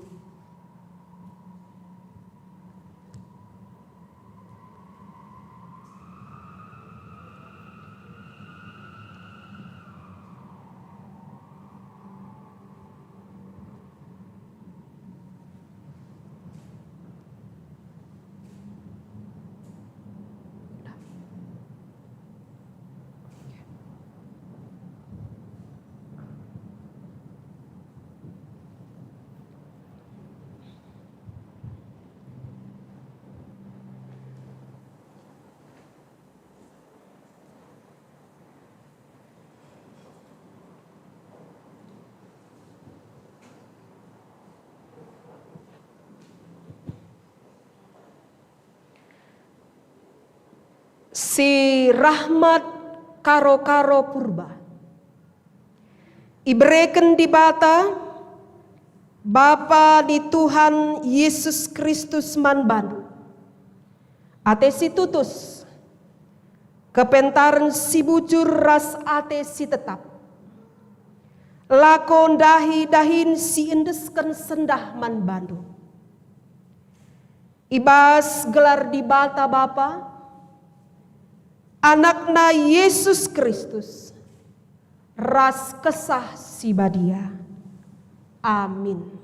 Si rahmat karo-karo purba. Ibereken Dibata, Bapa ni Tuhan Yesus Kristus man bandu, ate si tutus, kepentaren si bujur ras ate si tetap, lako ndahi dahin si endesken sendah man bandu. I bas gelar Dibata Bapa, Anakna Yesus Kristus, ras Kesah Si Badia. Amin.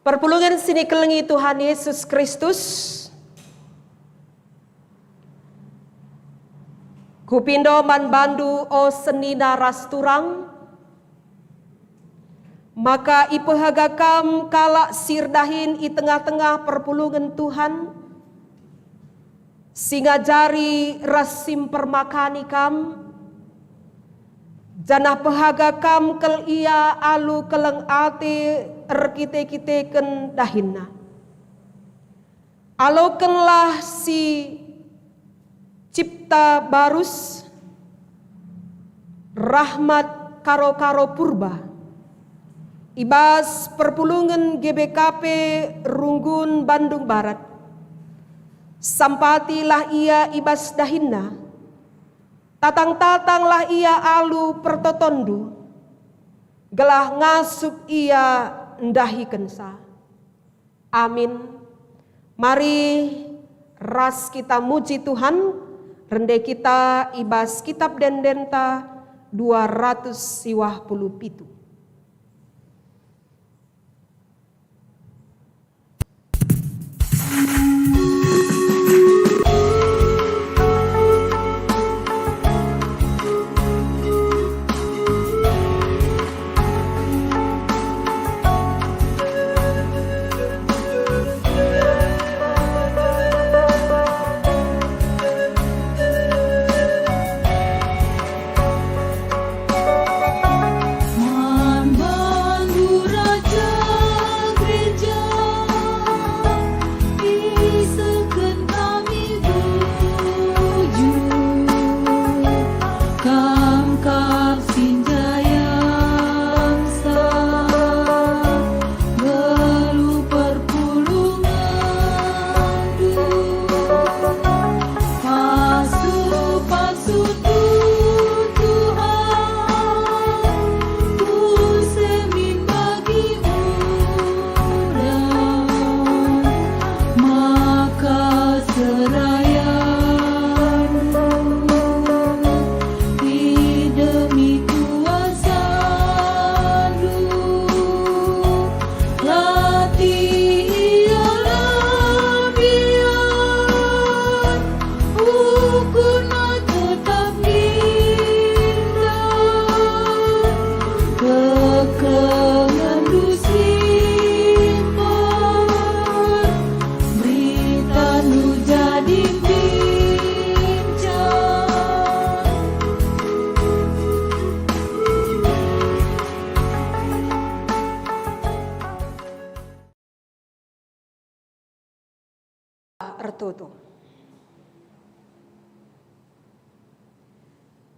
Perpulungen si nikelengi Tuhan Yesus Kristus, Kupindo man bandu, o senina ras turang, maka ipehaga kam kalak si erdahin i tengah-tengah perpulungen Tuhan, si ngajari ras si mpermakani kam, janah pehaga kam kal ia alu keleng ate erkite-kiteken dahinna. Alokenlah si cipta barus, Rahmat Karo-Karo Purba, i bas perpulungen G B K P Runggun Bandung Barat. Sampatilah ia i bas dahinna, tatang-tatanglah ia alu pertotonndu, gelah ngasup ia ndahikenca. Amin. Mari ras kita muji Tuhan, rende kita i bas Kitab Ende-endenta dua ratus siwah puluh pitu. Man bandu raja gereja, isehken kami bujur, kam kap si njayangsa, geluh perpulungenndu. Pasu-pasu Tuhan, ku semin bagi udan, maka serayandu, i demi kuasandu. Latih ia labian, ukurna tetap indah, kekengenndu simpan, beritandu jadi mbincang. Ertoto.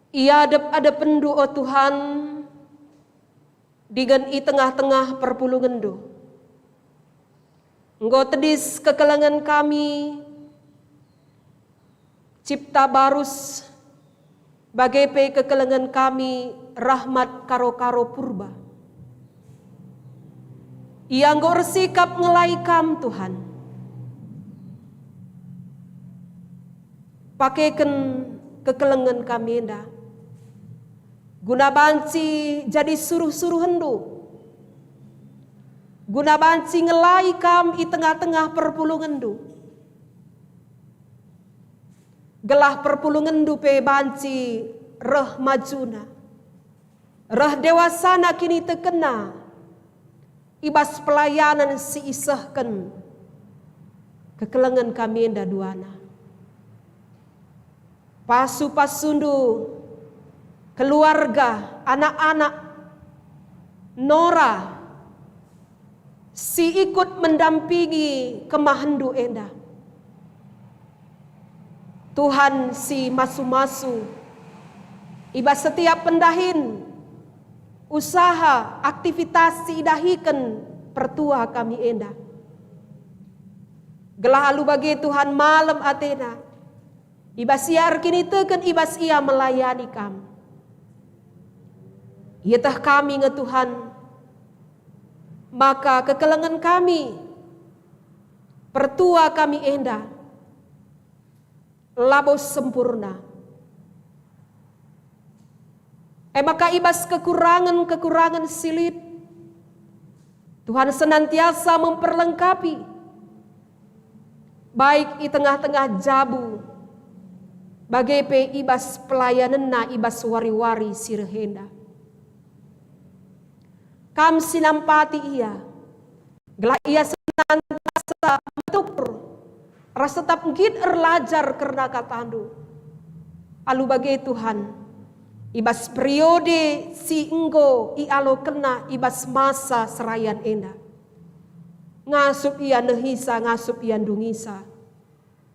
I adep-adepenndu, o Tuhan, dingen i tengah-tengah perpulungenndu, enggo tedis kekelengen kami, cipta barus, bage pe kekelengen kami Rahmat Karo-Karo Purba. Ia enggo ersikap ngelai Kam, Tuhan. Pakeken kekelengen kami enda guna banci jadi suruh-suruhenNdu, guna banci ngelai Kam i tengah-tengah perpulungenNdu, gelah perpulungenNdu pe banci reh majuna, reh dewasana kinitekenna i bas pelayanan si isehken kekelengen kami enda duana. Pasu-pasuNdu, keluarga, anak-anak, nora, si ikut mendampingi kemahenNdu enda. Tuhan si masu-masu, i bas setiap pendahin, usaha, aktivitas si idahiken pertua kami enda. Gelah alu bage Tuhan malem atena, i bas ia erkiniteken, i bas ia melayani Kam. Ieteh kami nge Tuhan, maka kekelengen kami, pertua kami enda, labo sempurna. E maka i bas kekurangen-kekurangen si lit, Tuhan senantiasa memperlengkapi, baik i tengah-tengah jabu, bage pe i bas pelayanenna i bas wari-wari si reh enda. Kam si nampati ia, gelah ia senantiasa metukur ras tetap nggit erlajar kerna kataNdu. Alu bage, Tuhan, i bas periode si enggo ialokenna i bas masa serayan enda, ngasup ia nehisa, ngasup ia ndungisa,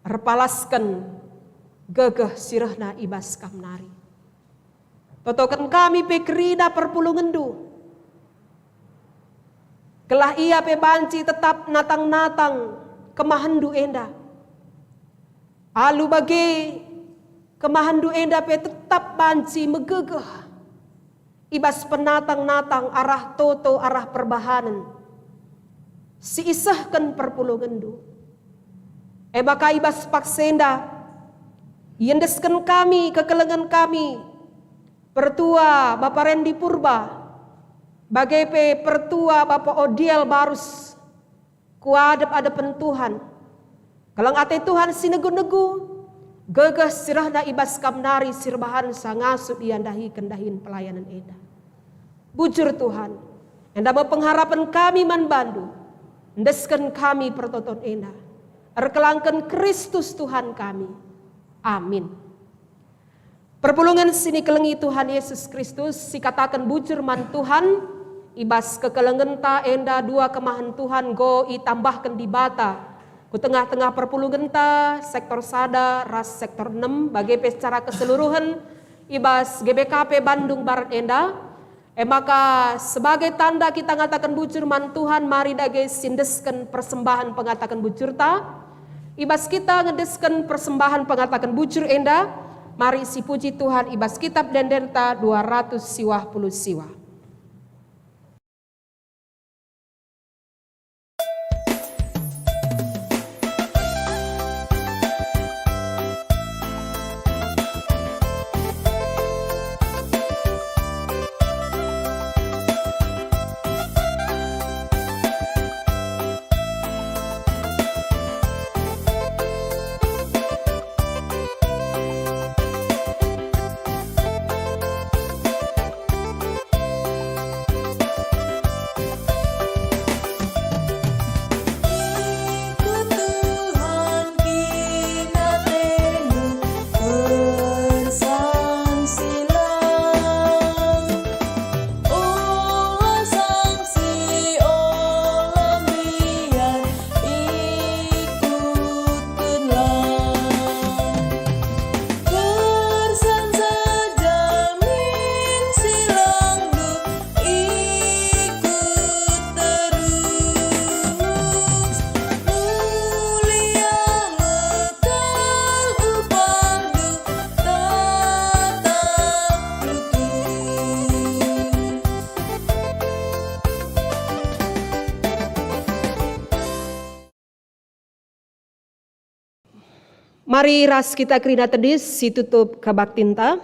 erpalasken gegeh si rehna i bas Kam nari. Totoken kami pe kerina perpulungenNdu, gelah ia pe banci tetap natang-natang kemahenNdu enda. Alu bage, kemahenNdu enda pe tetap banci megegeh i bas penatang-natang arah toto, arah perbahanen si isehken perpulungenNdu. E maka i bas paksa enda, iendesken kami kekelengen kami, Pertua Bapa Rendi Purba, bage pe Pertua Bapa Odiel Barus, ku adep-adepen Tuhan. Keleng ate Tuhan si negu-negu, gegeh si rehna i bas Kam nari si erbahanca ngasup ia ndahiken dahin pelayanen enda. Bujur Tuhan, enda me pengharapen kami man bandu, endesken kami pertoton enda. Erkelangken Kristus Tuhan kami. Amin. Perpulungen si nikelengi Tuhan Yesus Kristus, sikataken bujur man Tuhan, i bas kekelengenta enda dua kemahen Tuhan enggo itambahken Dibata ku tengah-tengah perpulungenta, sektor sada ras sektor enem, bage pe secara keseluruhen i bas G B K P Bandung Barat enda. E maka, sebagai tanda kita ngataken bujur man Tuhan, mari dage siendesken persembahen pengataken bujurta. I bas kita ngendesken persembahen pengataken bujur enda, mari sipuji Tuhan i bas kitab ende-endenta dua ratus siwah puluh siwah. Ola sangsi, ola mbiar, ikutkenlah. Kersanca jamin silangndu, ikut terus. Mulia me kal upahndu, tatap tutur. Mari ras kita kerina tedis situtup kebaktinta.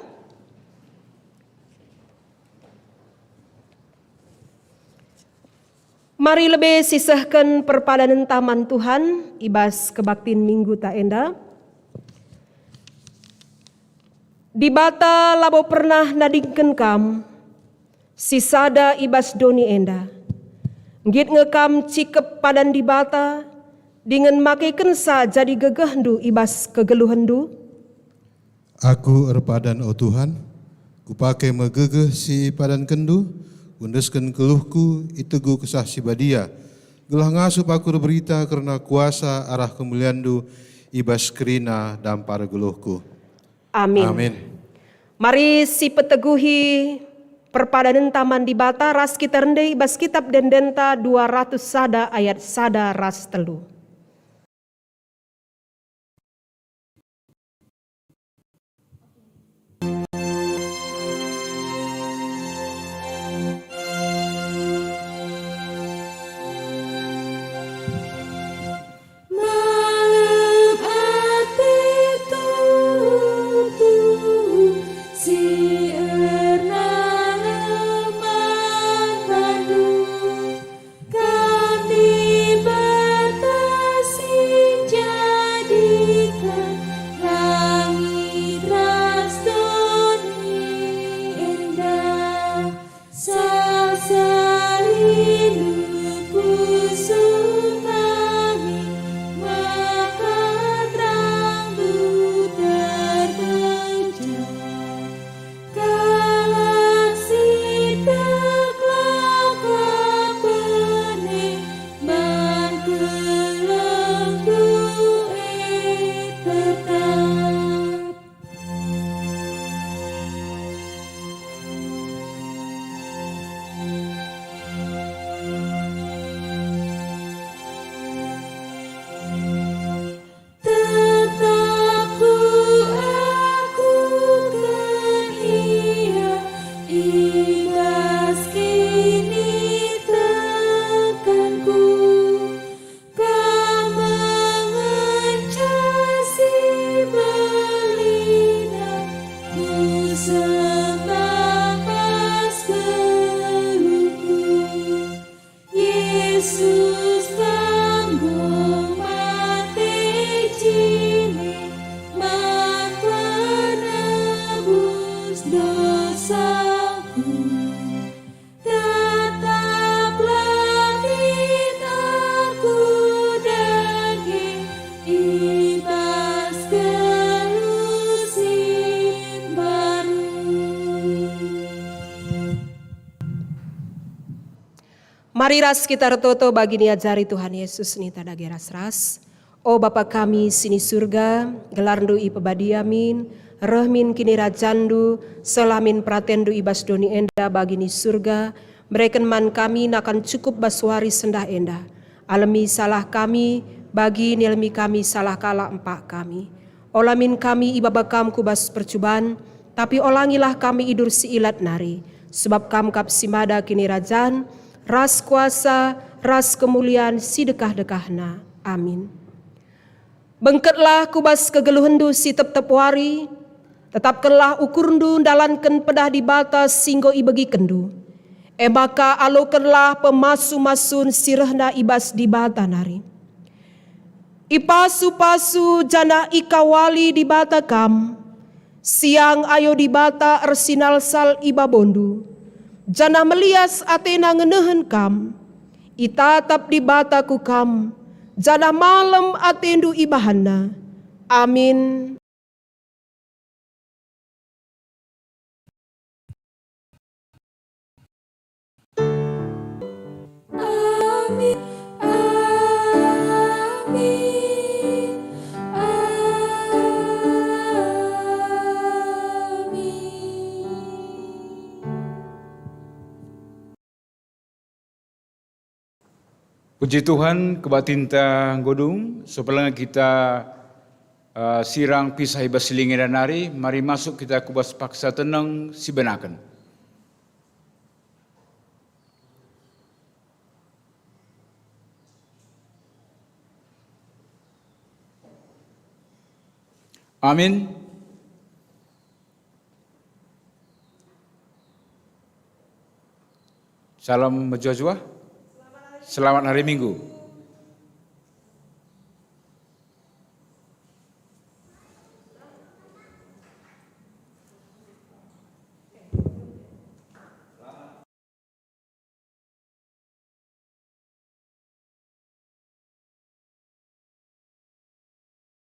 Mari lebe sisehken perpadanenta man Tuhan i bas kebaktin mingguta enda. Dibata labo pernah nadingken kam, si sada i bas doni enda. Nggit nge kam cikep padan Dibata, dingen makekenca jadi gegehndu i bas kegeluhenndu? Aku erpadan, o Tuhan, kupake me gegeh si ipadankenndu, kuendesken keluhku i tegu Kesah Si Badia, gelah ngasup aku erberita kerna kuasa arah kemulianndu i bas kerina dampar geluhku. Amin. Amin. Mari sipeteguhi perpadanenta man Dibata ras kita rende i bas kitab ende-endenta dua ratus sada ayat sada ras telu. Malem ate tuhu-tuhu si ernalem man bandu. Kami berta Sembah pas geluhku, Yesus, Kam enggo mate jine, man penebus dosaku. Tetaplah lit aku dage i bas geluh si mbaru. Mari ras kita ertoto bagi niajari Tuhan Yesus, ninta dage ras-ras. O Bapa kami si ni Surga, gelarNdu ipebadia min, reh min kinirajanNdu, seh min peratenndu i bas doni enda bagi ni Surga, mereken man kami nakan cukup bas wari sendah enda. Alemi salah kami, bagi nialemi kami salah kalak empak kami. Ola min kami ibaba Kam ku bas percuban, tapi olangilah kami idur si ilat nari, sebab Kam kap si mada kinirajan, ras kuasa, ras kemulian si dekah-dekahna. Amin. Bengketlah ku bas kegeluhenNdu si tep-tep wari, tetapkenlah ukurNdu ndalanken pedah Dibata si enggo ibegikenndu. E maka alokenlah pemasu-masun si rehna i bas Dibata nari. Ipasu-pasu janah ikawali Dibata kam, siang ayo Dibata ersinalsal i babondu, janah melias ateNa ngenehen kam. Itatap Dibata ku kam, janah malem atendu ibahanNa. Amin. Amin. Amin. Amin. Puji Tuhan, kebaktinta enggo dung, sepelenga kita, eh, sirang pisah i bas siling enda nari, mari masuk kita ku bas paksa teneng si benaken. Amin. Salam mejuah-juah. Selamat hari Minggu.